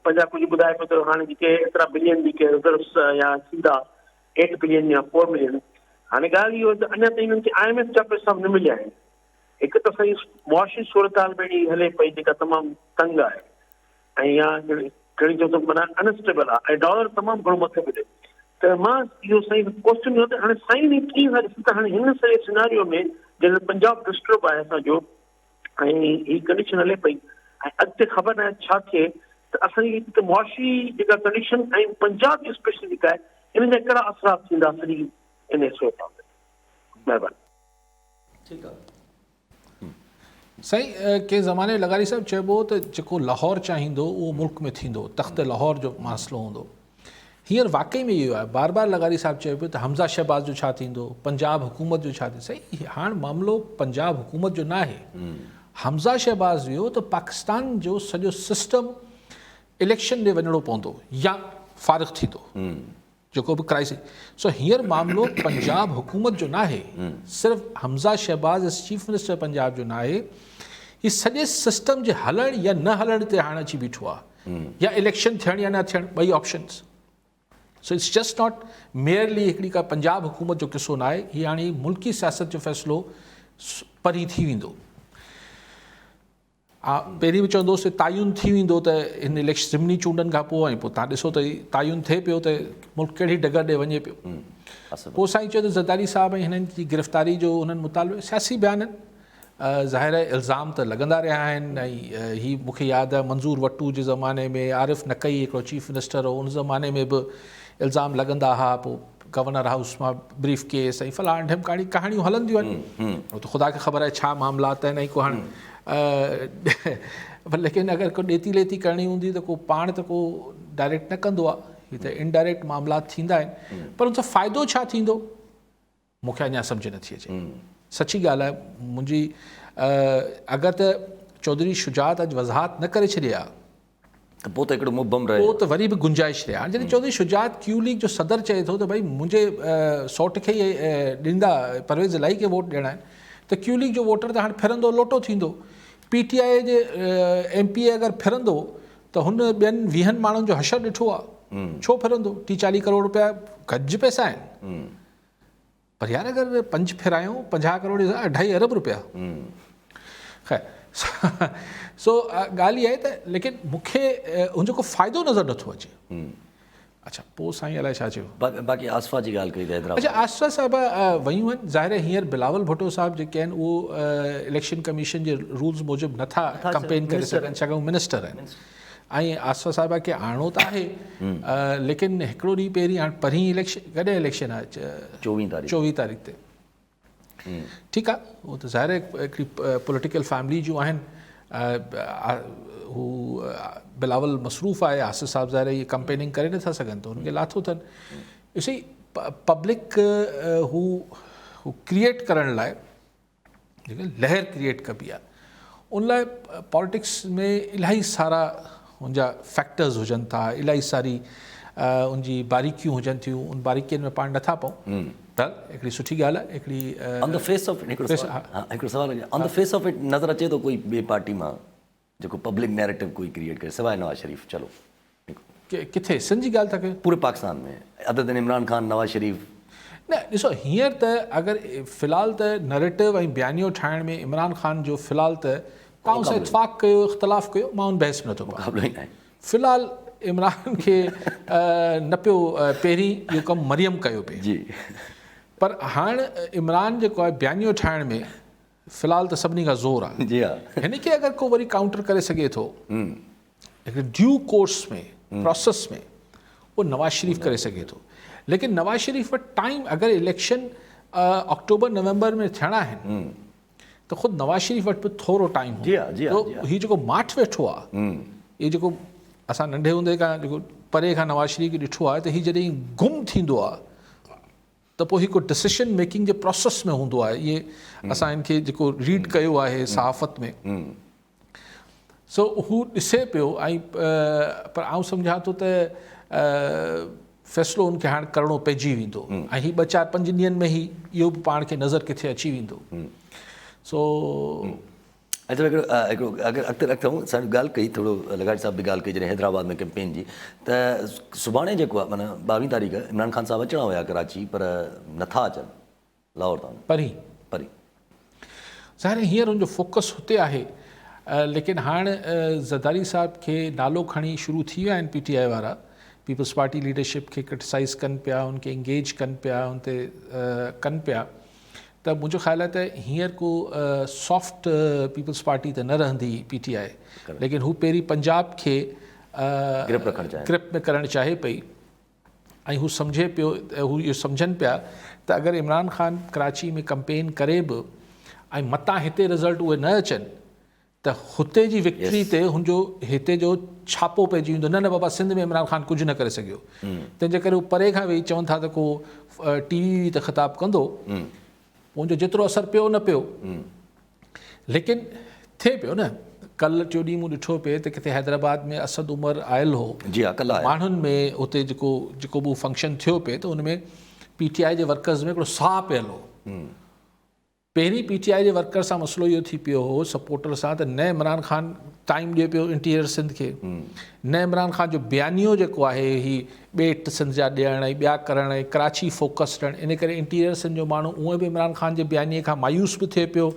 پنهنجا ڪجهه ٻڌائي پيو ته هاڻي جيڪي ايترا بلين جيڪي رزروس يا ٿيندا ايٽ بلين يا فور ملين هاڻي ڳالهه اهو ته اڃا تائين انهن کي I M F جا پئسا به نه مليا آهن هڪ ته سائين معاشي صورتحال به اهڙي هلي پئي جيڪا تمام تنگ آهي ۽ يا کڻي چئو ته معنيٰ انسٽيبل آ ۽ ڊالر تمام گهڻو مٿي پيو ڏي ته مان اهو سائين ڪوسچن اهو ته هاڻي سائين هي ڪيئن ٿا ڏسن ته هاڻي هن سڄي سيناريو ۾ جڏهن پنجاب ڊسٽرب آهي اسان جو ۽ هي ڪنڊيشن هلي پئي ۽ اڳتي خبر ناهي ڇا ٿئي ته اسان جي هڪ معاشي جيڪا ڪنڊيشن ۽ پنجاب جي اسپيشلي جيڪا آهي ان جا ڪهڙا اثرات ٿيندا سڄي ان صورتحال تي مهرباني. ٺيڪ آ. سائين ڪنهن زماني ۾ لغاري صاحب چئبو هو ته جيڪو لاهور چاهيندو اهو ملڪ ۾ ٿيندو تخت لاهور جو مسئلو هوندو هينئر واقعي ۾ اهو آهي بار بار لغاري صاحب چئي پيو ته حمزه شهباز جو ڇا ٿيندو پنجاب حڪومت جو ڇا ٿيندو سائين هاڻ معاملو پنجاب حڪومت جو ناهي حمزه شهباز ويو ته پاڪستان جو سڄو سسٽم اليڪشن ڏي وڃڻو پوندو يا فارغ ٿيندو جيڪو به ڪرائسس سو هينئر معاملو پنجاب حڪومت جو ناهي صرف Hamza Shahbaz as chief minister Punjab جو ناهي هي سڄي سسٽم جي هلڻ يا نه هلڻ تي هاڻ اچي بيٺو آهي يا اليڪشن ٿيڻ يا نه ٿيڻ ٻئي options so it's just not merely هڪڙي ڪا پنجاب حڪومت جو قصو ناهي هي هاڻي ملڪي سياست جو فيصلو پري ٿي ويندو. آء پهرين به چوندو هوس ته تعين ٿي ويندو ته هن اليڪشن ضمني چونڊن کان پوء ۽ پوء تان ڏسو ته تعين ٿئي پيو ته ملڪ ڪهڙي ڊگر ڏي وڃي پيو. پوء سائين چيو ته زرداري صاحب ۽ هنن جي گرفتاري جو انهن مطالبو سياسي بيان آهن ظاهر آهي الزام ته لڳندا رهيا آهن ۽ هي مون کي ياد آهي منظور وٽو جي زماني ۾ عارف نقوي هڪڙو چيف منسٽر هو ان زماني ۾ به الزام لڳندا ها پوء گورنر هائوس مان بريف ڪيس ۽ فلاڻ ڍمڪاڻي ڪهاڻيون هلنديون آهن هو ته خدا کي خبر آهي ڇا معاملات آهن ۽ ڪو هاڻ ليڪن اگر ڪو ڏيتي ليتي ڪرڻي هوندي ته ڪو پاڻ ته ڪو ڊائريڪٽ نه ڪندو آهي هي ته انڊائريڪٽ معاملات ٿيندا آهن پر ان سان فائدو ڇا ٿيندو مون کي اڃا سمجهه نٿي اچي. سچي ڳالهه آهي منهنجي اگر ته چوڌري شجاعت اڄ وضاحت نه ڪري ڇڏي ها ته پوء ته هڪڙو مبهم رهي پوء ته وري به گنجائش رهي. هاڻي جڏهن چوڌري شجاعت ڪيو ليگ جو صدر چئي ٿو ته ڀئي منهنجي سوٽ کي ئي ڏيندا پرويز الاهي کي ووٽ ڏيڻا آهن ته ڪيو ليگ جو ووٽر ته هاڻي ڦرندو لوٽو ٿيندو. پي ٽي آء جي ايم پي اي اگر ڦرندو ته هن ٻين ويهن ماڻهن جو حشر ڏٺو آهي ڇو ڦرندو؟ ٽي چاليهه ڪروڙ روپيا گهٽ پئسا آهن. پر يار اگر پنج ڦرايون 50 ڪروڙ اڍائي ارب روپيا. خير سو ڳالهه اها آهي ته ليڪن مون کي ان جو ڪو فائدو نظر نٿو اچي. اڇا پوء سائين الائي ڇا چيو. باقي آصفه جي ڳالهه ڪئي ته حيدرآباد. اڇا آصفه صاحبه ويون آهن ظاهر آهي هينئر بلاول ڀٽو صاحب جيڪي آهن اهو اليڪشن ڪميشن جي رولز موجب نٿا ڪمپين ڪري سگهن ڇاڪاڻ هو منسٽر آهن ۽ آصفه صاحبه کي آڻڻو ته آهي ليڪن هڪڙو ڏينهن پهرين هاڻ پرين اليڪشن ڪڏهن اليڪشن آهي 24 تاريخ 24 تاريخ تي ٺيڪ آ اهو ته ظاهر آهي هڪڙي پوليٽيڪل فيملي جون آهن هو بلاول مصروف آهي آصف صاحب ظاهر آهي ڪمپيننگ ڪري نٿا سگهن ته هن کي لاٿو اٿن سي پبلڪ هو ڪريئيٽ ڪرڻ لاء جيڪا لهر ڪريئيٽ ڪبي آهي ان لاء پاليٽڪس ۾ الاهي سارا ان جا فيڪٽرز هجن ٿا الاهي ساري ان جي باريڪيون هجن ٿيون ان باريڪين ۾ پاڻ نٿا پئون ته هڪڙي سٺي ڳالهه آهي هڪڙي آن the fee of هڪڙو سوال آن the fee of it نظر اچي ٿو ڪوئي ٻي پارٽي مان جيڪو پبلڪ نيريٽو ڪوئي ڪريئيٽ ڪري سواء نواز شريف چلو. ڪٿي سنڌ جي ڳالهه ٿا ڪيو؟ پوري پاڪستان ۾ ادر دين عمران خان نواز شريف. نه ڏسو هينئر ته اگر في الحال ته نيريٽو ۽ بيانيو ٺاهڻ ۾ عمران خان جو في الحال ته توهان ان سان اتفاق ڪيو اختلاف ڪيو مان ان بحث ۾ نٿو پوان. مقابلو ئي ناهي. في الحال عمران کي نه پيو پهرين اهو ڪم مريم ڪيو پئي. جي. پر هاڻ عمران جيڪو آهي بيانيو ٺاهڻ ۾ في الحال ته سڀني کان زور آ. جي ها. هن کي اگر ڪو وري ڪائونٽر ڪري سگهي ٿو هڪڙي ڊيو ڪورس ۾ پراسيس ۾ اهو نواز شريف ڪري سگهي ٿو ليڪن نواز شريف وٽ ٽائيم اگر اليڪشن آڪٽوبر نومبر ۾ ٿيڻا آهن ته خود نواز شريف وٽ به ٿورو ٽائيم جي ها جي ها هي جيڪو ماٺ ويٺو آ هي جيڪو اسان ننڍي هوندي کان جيڪو پري کان نواز شريف کي ڏٺو آهي ته هي جڏهن گم ٿيندو آ ته پوء هي ڪو ڊسيشن ميڪنگ جي پروسيس ۾ هوندو آهي اهي اسان هن کي جيڪو ريڊ ڪيو آهي صحافت ۾ سو هو ڏسي پيو ۽ پر آئون سمجهان ٿو ته فيصلو ان کي هاڻ ڪرڻو پئجي ويندو ۽ هي ٻه چار پنج ڏينهن ۾ هي اهو به پاڻ کي نظر ڪٿي اچي ويندو سو اچھا هڪڙو هڪڙو اگر اڳتي رکون اسان ڳالهه ڪئي ٿورو لغاري صاحب به ڳالهه ڪئي جڏهن حيدرآباد ۾ ڪيمپين جي ته سڀاڻي جيڪو آهي معنيٰ 22 تاريخ عمران خان صاحب اچڻا هيا ڪراچي پر نٿا اچن لاهور تان پرين پرين ظاهر هينئر ان جو فوڪس هتي آهي ليڪن هاڻ زرداري صاحب کي نالو کڻي شروع ٿي ويا آهن پي ٽي آء وارا پيپلز پارٽي ليڊرشپ کي ڪرٽيسائز ڪن پيا ان کي انگيج ڪن پيا ان تي ڪن پيا ته منهنجو خيال آهي ته هينئر ڪو سافٽ پيپلز پارٽي ته نه رهندي پي ٽي آء ليڪن هو پهرين پنجاب کي گرپ رکڻ چاهي گرپ ۾ ڪرڻ چاهي پئي ۽ هو سمجهي پيو هو اهو سمجهن پيا ته اگر عمران خان ڪراچي ۾ ڪمپين ڪري به ۽ متان هتي رزلٽ اهي نه اچن ته هتي جي وڪٽري تي هن جو هتي جو ڇاپو پئجي ويندو نه نه بابا سنڌ ۾ عمران خان ڪجهه نه ڪري سگهيو تنهن جي ڪري هو پري کان ويهي چون ٿا ته ڪو ٽي وي تي خطاب ڪندو پوء ان جو جيترو اثر پيو نه پيو ليڪن ٿئي پيو نه ڪل ٽيو ڏينهن مون ڏٺو پئي ته ڪٿي حيدرآباد ۾ اسد عمر آيل هو جي ها ڪل ماڻهن ۾ اتي جيڪو جيڪو به فنڪشن ٿيو پئي ته ان ۾ پي ٽي آء جي ورڪرز ۾ هڪڙو ساهه پيل هو پهرين پي ٽي آء جي ورڪر سان مسئلو اهو ٿي پيو هو سپورٽر سان ته نه عمران خان ٽائيم ڏئي پيو انٽيريئر سنڌ کي نه عمران خان جو بيانيو جيڪو آهي هي ٻيٽ سنڌ جا ڏيڻ ۽ ٻيا ڪرڻ ۽ ڪراچي فوڪس ڏيڻ ان ڪري انٽيريئر سنڌ جو ماڻهو اونئن به عمران خان جي بيانيي کان مايوس به ٿئي پيو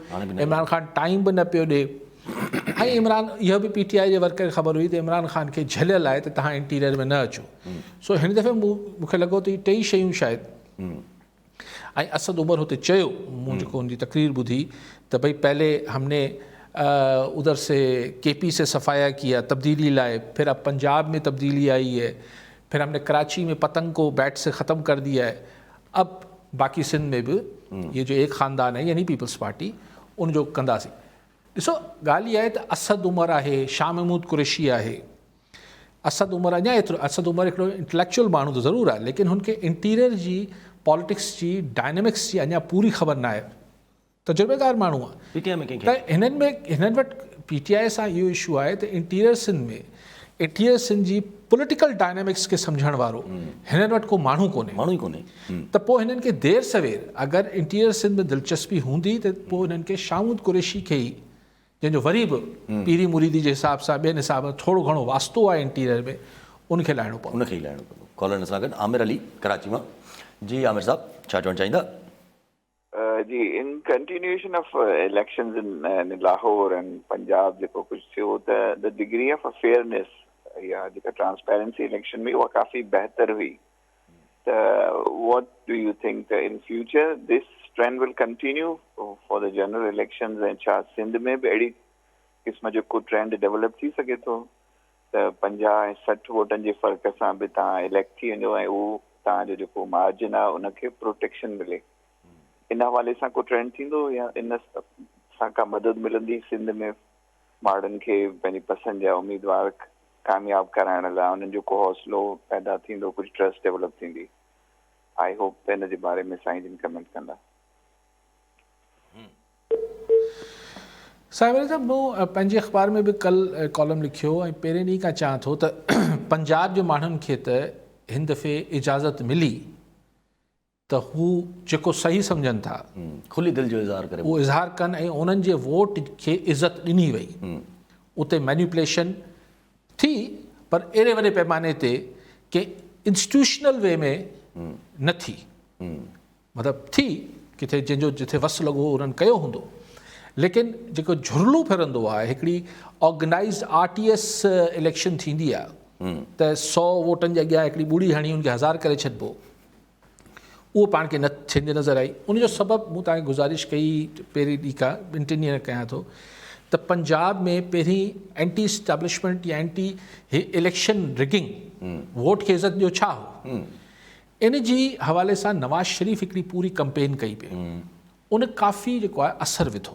عمران خان ٽائيم به نه پيو ڏئي ۽ عمران اهو به پي ٽي آء جي ورڪر کي خبر هئي ته عمران خان کي جهليل آهي ته تهان انٽيريئر ۾ نه اچو سو هن دفعي مون کي لڳو ته هي ٽئي شيون شايد ۽ اسد عمر هتي چيو مون جيڪو ان جي تقرير ٻڌي ته ڀئي پهلي هم ني ادھر سي ڪي پي سي صفايا ڪيا تبديلي لائي پھر اب پنجاب ۾ تبديلي آئي هي پھر هم ني ڪراچي ۾ پتنگ ڪو بيٽ سي ختم ڪر ديا هي اب باقي سنڌ ۾ به يي جو ايڪ خاندان هي يعني پيپلز پارٽي ان جو ڪنداسين ڏسو ڳالهه اها آهي ته اسد عمر آهي شاهه محمود قريشي آهي اسد عمر اڃا ايترو اسد عمر هڪڙو انٽليڪچوئل ماڻهو ته ضرور آهي ليڪن هن کي انٽيريئر جي پاليٽڪس جي ڊائنامڪس جي اڃا پوري خبر ناهي. تجربيڪار ماڻهو آ. پي ٽي آء ۾ ڪنهن کي؟ ته هنن ۾ هنن وٽ پي ٽي آء سان اهو اشو آهي ته انٽيريئر سنڌ ۾ انٽيريئر سنڌ جي پوليٽيڪل ڊائنامڪس کي سمجهڻ وارو هنن وٽ ڪو ماڻهو ڪونهي. ماڻهو ئي ڪونهي. ته پوء هنن کي دير سوير اگر انٽيريئر سنڌ ۾ دلچسپي هوندي ته پوء هنن کي شاهه محمود قريشي کي ئي جنهن جو وري به پيري مريدي جي حساب سان ٻين حساب سان ٿورو گهڻو واسطو آهي انٽيريئر ۾ ان کي لاهڻو پوندو. ان کي ئي لاهڻو پوندو. ڪالر سان گڏ عامر علي ڪراچي مان. جي عامر صاحب ڇا چوڻ چاهيندا؟ جي in continuation of elections in Lahore ۽ Punjab جيڪو ڪجهه ٿيو ته the degree of fairness يا جيڪا ٽرانسپيرنسي اليڪشن ۾ اها ڪافي بهتر هئي ته what do you think ته in future this trend will continue for the general elections ۽ ڇا سنڌ ۾ به اهڙي قسم جو ڪو ٽرينڊ ڊيولپ ٿي سگهي ٿو ته 50 ۽ 60 ووٽن جي فرق سان به توهان اليڪٽ ٿي وڃو ۽ اهو توهان جو جيڪو مارجن آهي ان کي پروٽيڪشن ملي ان حوالي سان ڪو ٽرينڊ ٿيندو يا ان سان ڪا مدد ملندي سنڌ ۾ ماڻهن کي پنهنجي پسند جا اميدوار ڪامياب ڪرائڻ لاء انهن جو ڪو حوصلو پيدا ٿيندو ڪجهه ٽرسٽ ڊيولپ ٿيندي I hope ته ان جي باري ۾ سائين جن ڪمينٽ ڪندا. سائين ولي صاحب مون پنهنجي اخبار ۾ به ڪل ڪالم لکيو ۽ پهرين ڏينهن کان چاهان ٿو ته پنجاب جي ماڻهن کي ته هن دفعي اجازت ملي ته هو جيڪو صحيح سمجهن ٿا کلي دل جو اظهار ڪري اهو اظهار ڪن ۽ انهن جي ووٽ کي عزت ڏني وئي اتي مينيپوليشن ٿي پر اهڙي وڏي پيماني تي ڪي انسٽيٽيوشنل وي ۾ نه ٿي مطلب ٿي ڪٿي جنهن جو جٿي وس لڳو انهن ڪيو هوندو ليڪن جيڪو جهرلو ڦرندو آهي هڪڙي organized R T S election ٿيندي آهي ته 100 ووٽن جي اڳيان هڪڙي ٻڙي هڻي ان کي هزار ڪري ڇڏبو اهو پاڻ کي نه ٿيندي نظر آئي. ان جو سبب مون توهان کي گذارش ڪئي پهرين ڏينهن کان ٻن ٽن ڏينهن ڪيان ٿو ته پنجاب ۾ پهرين اينٽي اسٽيبلشمينٽ يا اينٽي هي اليڪشن رگنگ ووٽ کي عزت ڏيو ڇا هو ان جي حوالي سان نواز شريف هڪڙي پوري ڪمپين ڪئي پئي ان ڪافي جيڪو آهي اثر وڌو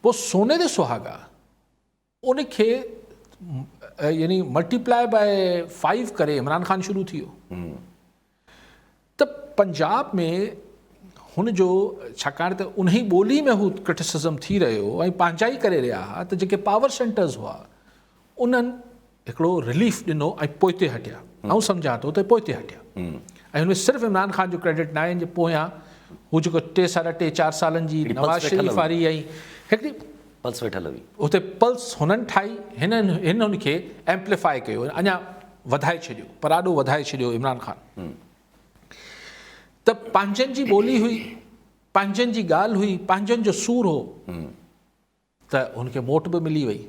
پوء سوني تي سهاڳا ان کي يعني ملٽي پلائي باء فائيو ڪري عمران خان شروع ٿي ويو ته پنجاب ۾ هن جو ڇاڪاڻ ته انهي ٻولي ۾ هو ڪرٽسزم ٿي رهيو ۽ پنهنجا ئي ڪري رهيا هئا ته جيڪي پاور سينٽرز هئا انهن هڪڙو رليف ڏنو ۽ پوئتي هٽيا. آئون سمجهان ٿو ته پوئتي هٽيا ۽ هن ۾ صرف عمران خان جو ڪريڊٽ ناهي ان جي پويان هو جيڪو ٽي ساڍا ٽي چار سالن جي نواز شريف واري ۽ هڪڙي پلس ويٺل هئي اتي پلس هنن ٺاهي هنن هن هن کي ايمپليفائي ڪيو اڃا وڌائي ڇڏيو پراڏو وڌائي ڇڏيو عمران خان ته پنهنجن جي ٻولي هئي پنهنجن جي ڳالهه هئي پنهنجن جو سور هو ته هن کي موٽ به ملي وئي.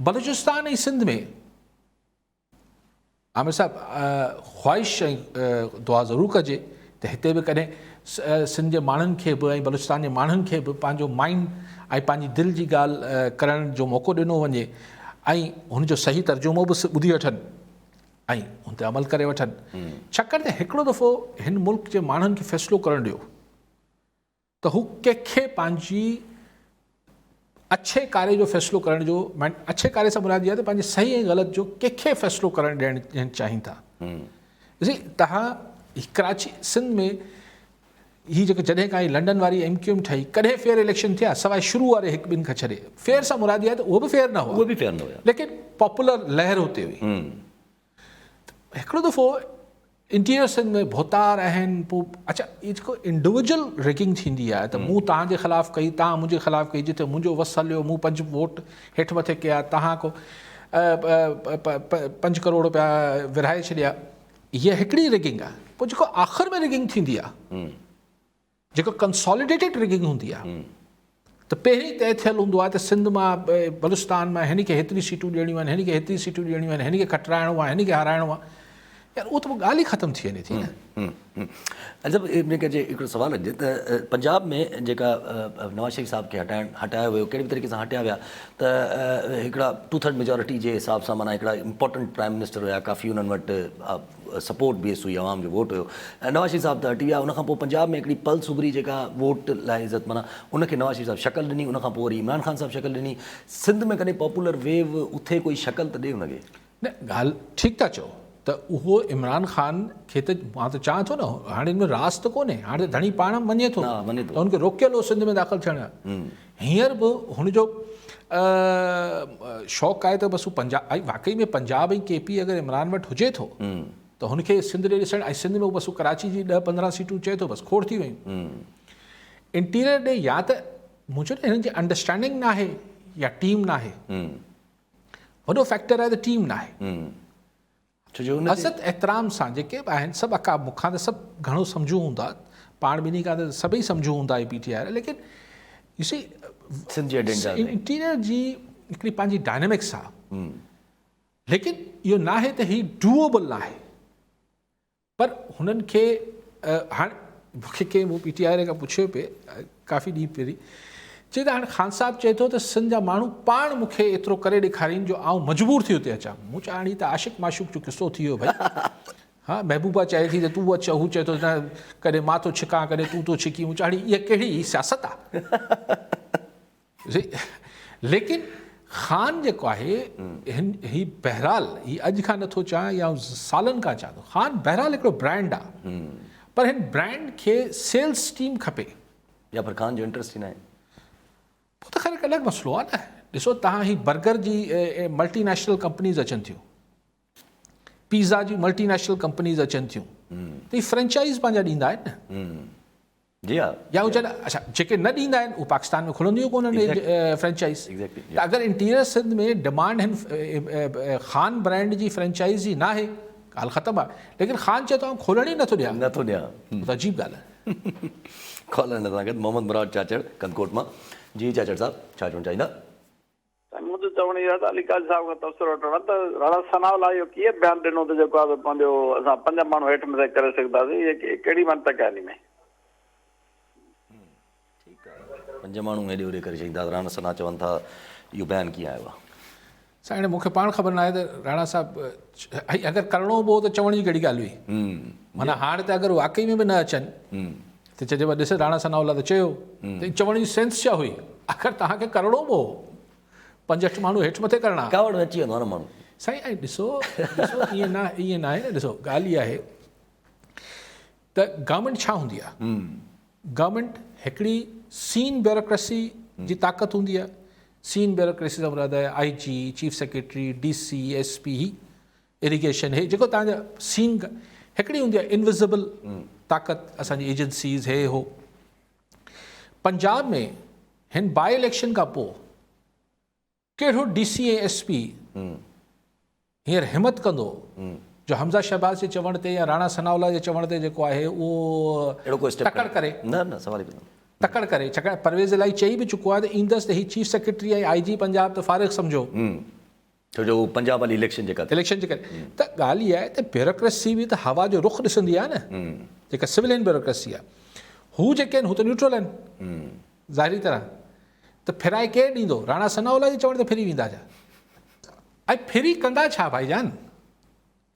بلوچستان ۽ سنڌ ۾ عامر صاحب خواهش ۽ دعا ضرور ڪجي ته هتي به ڪڏهن سنڌ جي ماڻهن کي به ۽ بلوچستان جي ماڻهن کي به پنهنجو مائنڊ ۽ پنهنجي دل جي ڳالهه ڪرڻ جو موقعو ڏنو وڃي ۽ هن جو صحيح ترجمو به ٻڌي وٺن ۽ ان تي عمل ڪري وٺن ڇاڪاڻ ته هڪڙو دفعو هن ملڪ جي ماڻهن کي فيصلو ڪرڻ ڏيو ته هو ڪنهن کي پنهنجي اڇي ڪاري جو فيصلو ڪرڻ جو اڇي ڪاري سان مراد اها ته پنهنجي صحيح ۽ غلط جو ڪنهن کي فيصلو ڪرڻ ڏيڻ چاهين ٿا. ڏسي تهان ڪراچي سنڌ ۾ هي جيڪو جڏهن کان هي لنڊن واري ايم ڪيو ايم ٺهي ڪڏهن فيئر اليڪشن ٿيا سواء شروع واري هڪ ٻن کان ڇڏي فيئر سان مراد اها ته اهو به فيئر نه هئا اهو به فيئر نه هيا ليڪن پاپولر لهر هتي هئي هڪڙو دفعو انٽيريئر سنڌ ۾ ڀوتار آهن پوء اڇا هي جيڪو انڊيويجل ريگنگ ٿيندي آهي ته مون توهان جي خلاف ڪئي توهان منهنجي خلاف ڪئي جتي منهنجو وس هليو مون پنج ووٽ هيٺ مٿي ڪيا توهان ڪو 5 ڪروڙ روپيا ورهائي ڇڏيا هيء هڪڙي ريگنگ آهي پوء جيڪو آخر ۾ ريگنگ ٿيندي آهي جيڪا ڪنساليڊيٽيڊ ريگنگ هوندي آهي ته پهرين طئي ٿيل هوندو آهي ته سنڌ مان بلوچستان مان هن کي هيتري سيٽون ڏيڻيون آهن هن کي هيتري سيٽون ڏيڻيون آهن هن کي کٽرائڻو آهي هن کي هارائڻو آهي يار اهو ته پوء ڳالهه ئي ختم ٿي وڃي ٿي نه. اچا ان ڪري هڪڙو سوال رکجي ته پنجاب ۾ جيڪا نواز شريف صاحب کي هٽائڻ هٽايو ويو ڪهڙي به طريقي سان هٽيا ويا ته هڪڙا ٽو ٿرڊ ميجارٽي جي حساب سان معنيٰ هڪڙا امپورٽنٽ پرائم منسٽر هيا ڪافي انهن وٽ سپورٽ بيس هئي عوام جو ووٽ هيو ۽ نواز شريف صاحب ته هٽي ويا ان کان پوء پنجاب ۾ هڪڙي پلس اڀري جيڪا ووٽ لاء عزت معنيٰ ان کي نواز شريف صاحب شڪل ڏني ان کان پوء وري عمران خان صاحب شڪل ڏني سنڌ ۾ ڪڏهن پاپولر ويو اٿي ڪوئي شڪل ته ڏي ان کي. نه ڳالهه ٺيڪ ٿا چئو ته اهو عمران خان کي ته مان ته چاهان ٿو نه هاڻي ان ۾ راز ته ڪونهي هاڻي ته ڌڻي پاڻ مڃي ٿو ته هن کي روڪيل هو سنڌ ۾ داخل ٿيڻ هينئر به هن جو شوق آهي ته بس هو پنجاب واقعي ۾ پنجاب ۽ ڪي پي اگر عمران وٽ هجي ٿو ته هن کي سنڌ ڏي ڏسڻ ۽ سنڌ ۾ بس هو ڪراچي جي 10 15 سيٽون چئي ٿو بس کوڙ ٿي ويون انٽيريئر ڏي يا ته مون چيو نه هنن جي انڊرسٽينڊنگ ناهي يا ٽيم ناهي وڏو فيڪٽر آهي ته ٽيم ناهي. ڇو جو ان تي. عزت احترام سان جيڪي به آهن سڀ اڪا مون کان ته سڀ گهڻو سمجهو هوندا پاڻ ٻنهي کان ته سڀئي سمجهو هوندا هي پي ٽي آء ليڪن يو سي سنڌ جي ايجنڊا ۾ انٽيريئر جي هڪڙي پنهنجي ڊائنامڪس آهي ليڪن اهو ناهي ته هي ڊوئبل ناهي. پر هنن کي هاڻ مون کي ڪنهن مون پي ٽي آء کان پڇيو پئي ڪافي ڏينهن پهرين چي ته هاڻ خان صاحب چئي ٿو ته سنڌ جا ماڻهو پاڻ مون کي ايترو ڪري ڏيکارين جو آئون مجبور ٿي اتي اچان. مون چيو هاڻ هي ته عاشق معشوق جو قصو ٿي ويو ڀئي. ها محبوبا چاهي ٿي ته تون اچ هو چئي ٿو نه ڪڏهن مان ٿو ڇڪان ڪڏهن تون ٿو ڇڪين. مون چيو هاڻي اها ڪهڙي سياست آ. ليڪن خان جيڪو آهي هن هي بهرحال هي اڄ کان نٿو چاهيان يا سالن کان چاهيان ٿو خان بهرحال هڪڙو برانڊ آ پر هن برانڊ کي سيلز ٽيم کپي. يا پر خان جو انٽرسٽ ئي ناهي. پوء ته خير هڪ الڳ مسئلو آ نه ڏسو تهان هي برگر جي ملٽي نيشنل ڪمپنيز اچن ٿيون پيزا جي ملٽي نيشنل ڪمپنيز اچن ٿيون ته هي فرنچائز پنهنجا ڏيندا آهن نه. جي ها. يا هو چون اڇا جيڪي نه ڏيندا آهن اهي پاڪستان ۾ کلنديون ڪونهن فرنچائز ته اگر انٽيريئر سنڌ ۾ ڊمانڊ هن خان برانڊ جي فرنچائز جي ناهي ڳالهه ختم آهي ليڪن خان چئي ٿو آئون کولڻ ئي نٿو ڏيان نٿو ڏيان ته عجيب ڳالهه آهي. کولڻ سان گڏ محمد مراد چاچڙ ڪنڌڪوٽ مان جي چاچڙ صاحب ڇا چوڻ چاهيندا. سائين مون ته چوڻ اهو آهي ته علي قاضي صاحب کان تبصرو وٺڻو آهي ته راڻا ثناء الله اهو ڪيئن بيان ڏنو ته جيڪو آهي سو پنهنجو اسان پنج ماڻهو هيٺ مٿي ڪري سگهنداسين اهي ڪهڙي منطق آهي انهي ۾. ٺيڪ آهي پنج ماڻهو هيڏي هوڏي ڪري ڇڏيندا راڻا ثناء چون ٿا اهو بيان ڪيئن آيو آهي. سائين مون کي پاڻ خبر ناهي ته راڻا صاحب اگر ڪرڻو به هو ته چوڻ جي ڪهڙي ڳالهه هئي معنيٰ هاڻ ته اگر واقعي ۾ به نه اچن ته چئجي ڏس راڻا ثناء الله ته چيو ته چوڻ جي سينس ڇا هئي آخر توهان کي ڪرڻو به هو پنج اٺ ماڻهو هيٺ مٿي ڪرڻا ڪاوڙ ۾ اچي ويندو آهي نه ماڻهو سائين ۽ ڏسو ڏسو ائين نه ائين ناهي نه ڏسو ڳالهه اها آهي ته گورنمينٽ ڇا هوندي آهي گورنمينٽ هڪڙي سين بيوروڪريسي جي طاقت هوندي آهي سين بيوروڪريسي سان مراد آهي I G chief secretary D C S P he irrigation هي جيڪو تهان جا سين هڪڙي هوندي آهي انوزبل طاقت اسان جي ايجنسيز هي هو پنجاب ۾ هن باء اليڪشن کان پوء ڪهڙو ڊي سي ۽ ايس پي هينئر همت ڪندو جو حمزه شهباز جي چوڻ تي يا راڻا ثناء الله جي چوڻ تي جيڪو آهي اهو تڪڙ ڪري نه نه سوال ئي پيدا تڪڙ ڪري ڇاڪاڻ پرويز الاهي چئي به چڪو آهي ته ايندس ته هي چيف سيڪريٽري ۽ I جي پنجاب ته فارغ سمجهو ڇو جو پنجاب واري اليڪشن جيڪا ٿي. اليڪشن جي ڪري ته ڳالهه اها آهي ته بيوروڪريسي به ته هوا جو رخ ڏسندي آهي نه جيڪا سولين بيوروڪريسي آهي هو جيڪي آهن هو ته نيوٽرل آهن ظاهري طرح ته ڦرائي ڪير ڏيندو راڻا ثناء الله جي چوڻ تي ڦري ويندا ڇا ۽ ڦري ڪندا ڇا ڀائي جان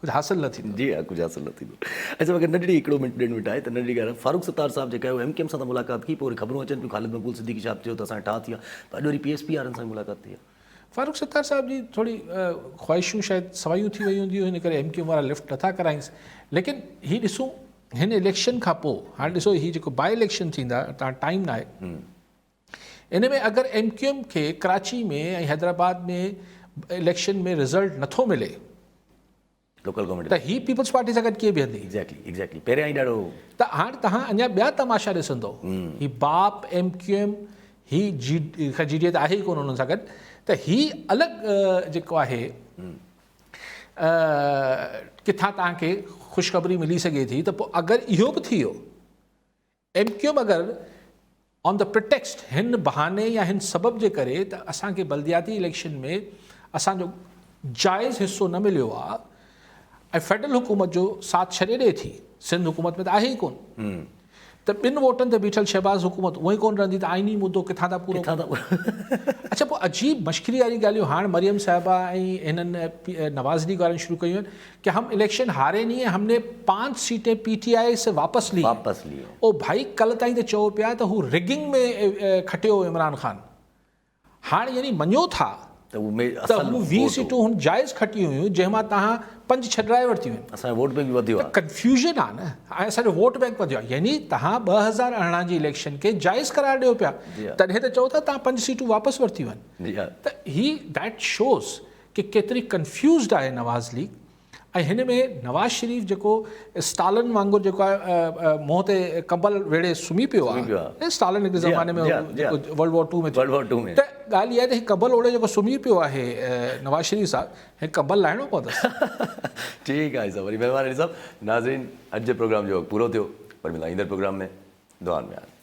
ڪجهه حاصل نه ٿيندو. جي ها ڪجهه حاصل نه ٿيندو. اچا مگر ننڍڙي هڪڙو منٽ ڏيڍ منٽ آهي ته ننڍڙي ڳالهه فاروق ستار صاحب جيڪا ايم ڪيو ايم سان ته ملاقات ڪئي پوء وري خبرون اچن پيون خالد مقبول صديقي صاحب چيو ته اسان ٺاهه ٿي ويا پر اڄ وري پي ايس پي وارن سان به ملاقات ٿي آهي. فاروق ستار صاحب جي ٿوري خواهشون شايد سوايون ٿي ويون هونديون ان ڪري ايم ڪيو ايم وارا لفٽ نٿا ڪرائينس ليڪن هي ڏسون هن اليڪشن کان پوء هاڻي ڏسو هي جيڪو باء اليڪشن ٿيندا تان ٽائيم ناهي ان ۾ اگر ايم ڪيو ايم کي ڪراچي ۾ ۽ حيدرآباد ۾ اليڪشن ۾ رزلٽ نٿو ملي لوڪل گورنمينٽ ته هي پيپلز پارٽي سان گڏ ڪيئن بيهندي؟ ايگزيڪٽلي ايگزيڪٽلي پهريان ئي ڏاڍو. ته هاڻ توهان اڃا ٻيا تماشا ڏسندو هي باپ ايم ڪيو ايم هي جي خير جي ڊي اي ته آهي ئي ڪونه انهن سان گڏ ته هي الڳ جيڪو آهي ڪٿان توهان کي خوشخبري ملي سگهي ٿي ته پوء اگر اهو به ٿي ويو ايم ڪيو ايم اگر آن the پريٽيڪسٽ هن بهاني يا هن سبب جي ڪري ته اسان کي بلدياتي اليڪشن ۾ اسان جو جائز حصو نه مليو آ ۽ فيڊرل حڪومت جو ساٿ ڇڏي ڏئي ٿي سنڌ حڪومت ۾ ته آهي ئي ڪون ته ٻن ووٽن تي بيٺل شهباز حڪومت اونئن ئي ڪون رهندي ته آئيني مدو ڪٿان ٿا پورو اڇا پوء عجيب مشڪري واري ڳالهيون هاڻ مريم صاحبه ۽ هنن نواز ليگ وارن شروع ڪيون آهن ڪه هم اليڪشن هاري نهي هين هم ني پانچ سيٽين پي ٽي آء سي واپس لي واپس لي هين. او ڀائي ڪل تائين ته چئو پيا ته هو رگنگ ۾ کٽيو هو عمران خان هاڻ يعني مڃو ٿا ته هو ته اصل هو 20 ووٽ هو. سيٽون هن جائز کٽيون هيون جنهن مان توهان پنج ڇڏرائي ورتيون آهن. اسان جو ووٽ بينڪ به وڌيو ته آهي. ڪنفيوزن آهي نه ۽ اسان جو ووٽ بينڪ وڌيو آهي يعني توهان 2018 جي اليڪشن کي جائز قرار ڏيو پيا جي ها. تڏهن ته چئو ٿا توهان پنج سيٽون واپس ورتيون آهن. جي ها. ته هي that shows ڪي ڪيتري ڪنفيوزڊ آهي نواز ليگ ۽ هن ۾ نواز شريف جيڪو اسٽالن وانگر جيڪو آهي منهن تي ڪمبل ويڙهي سمهي پيو آهي اسٽالن هڪ زماني ۾ ورلڊ وار ٽو ۾ ته ڳالهه اها آهي ته هي ڪمبل اوڙهي جيڪو سمهي پيو آهي نواز شريف صاحب هي ڪمبل لاهڻو پوندس. ٺيڪ آهي صاحب وڏي مهرباني علي صاحب ناظرين اڄ جي پروگرام جو وقت پورو ٿيو وري ملان ايندڙ پروگرام ۾ دعائن ۾ ياد.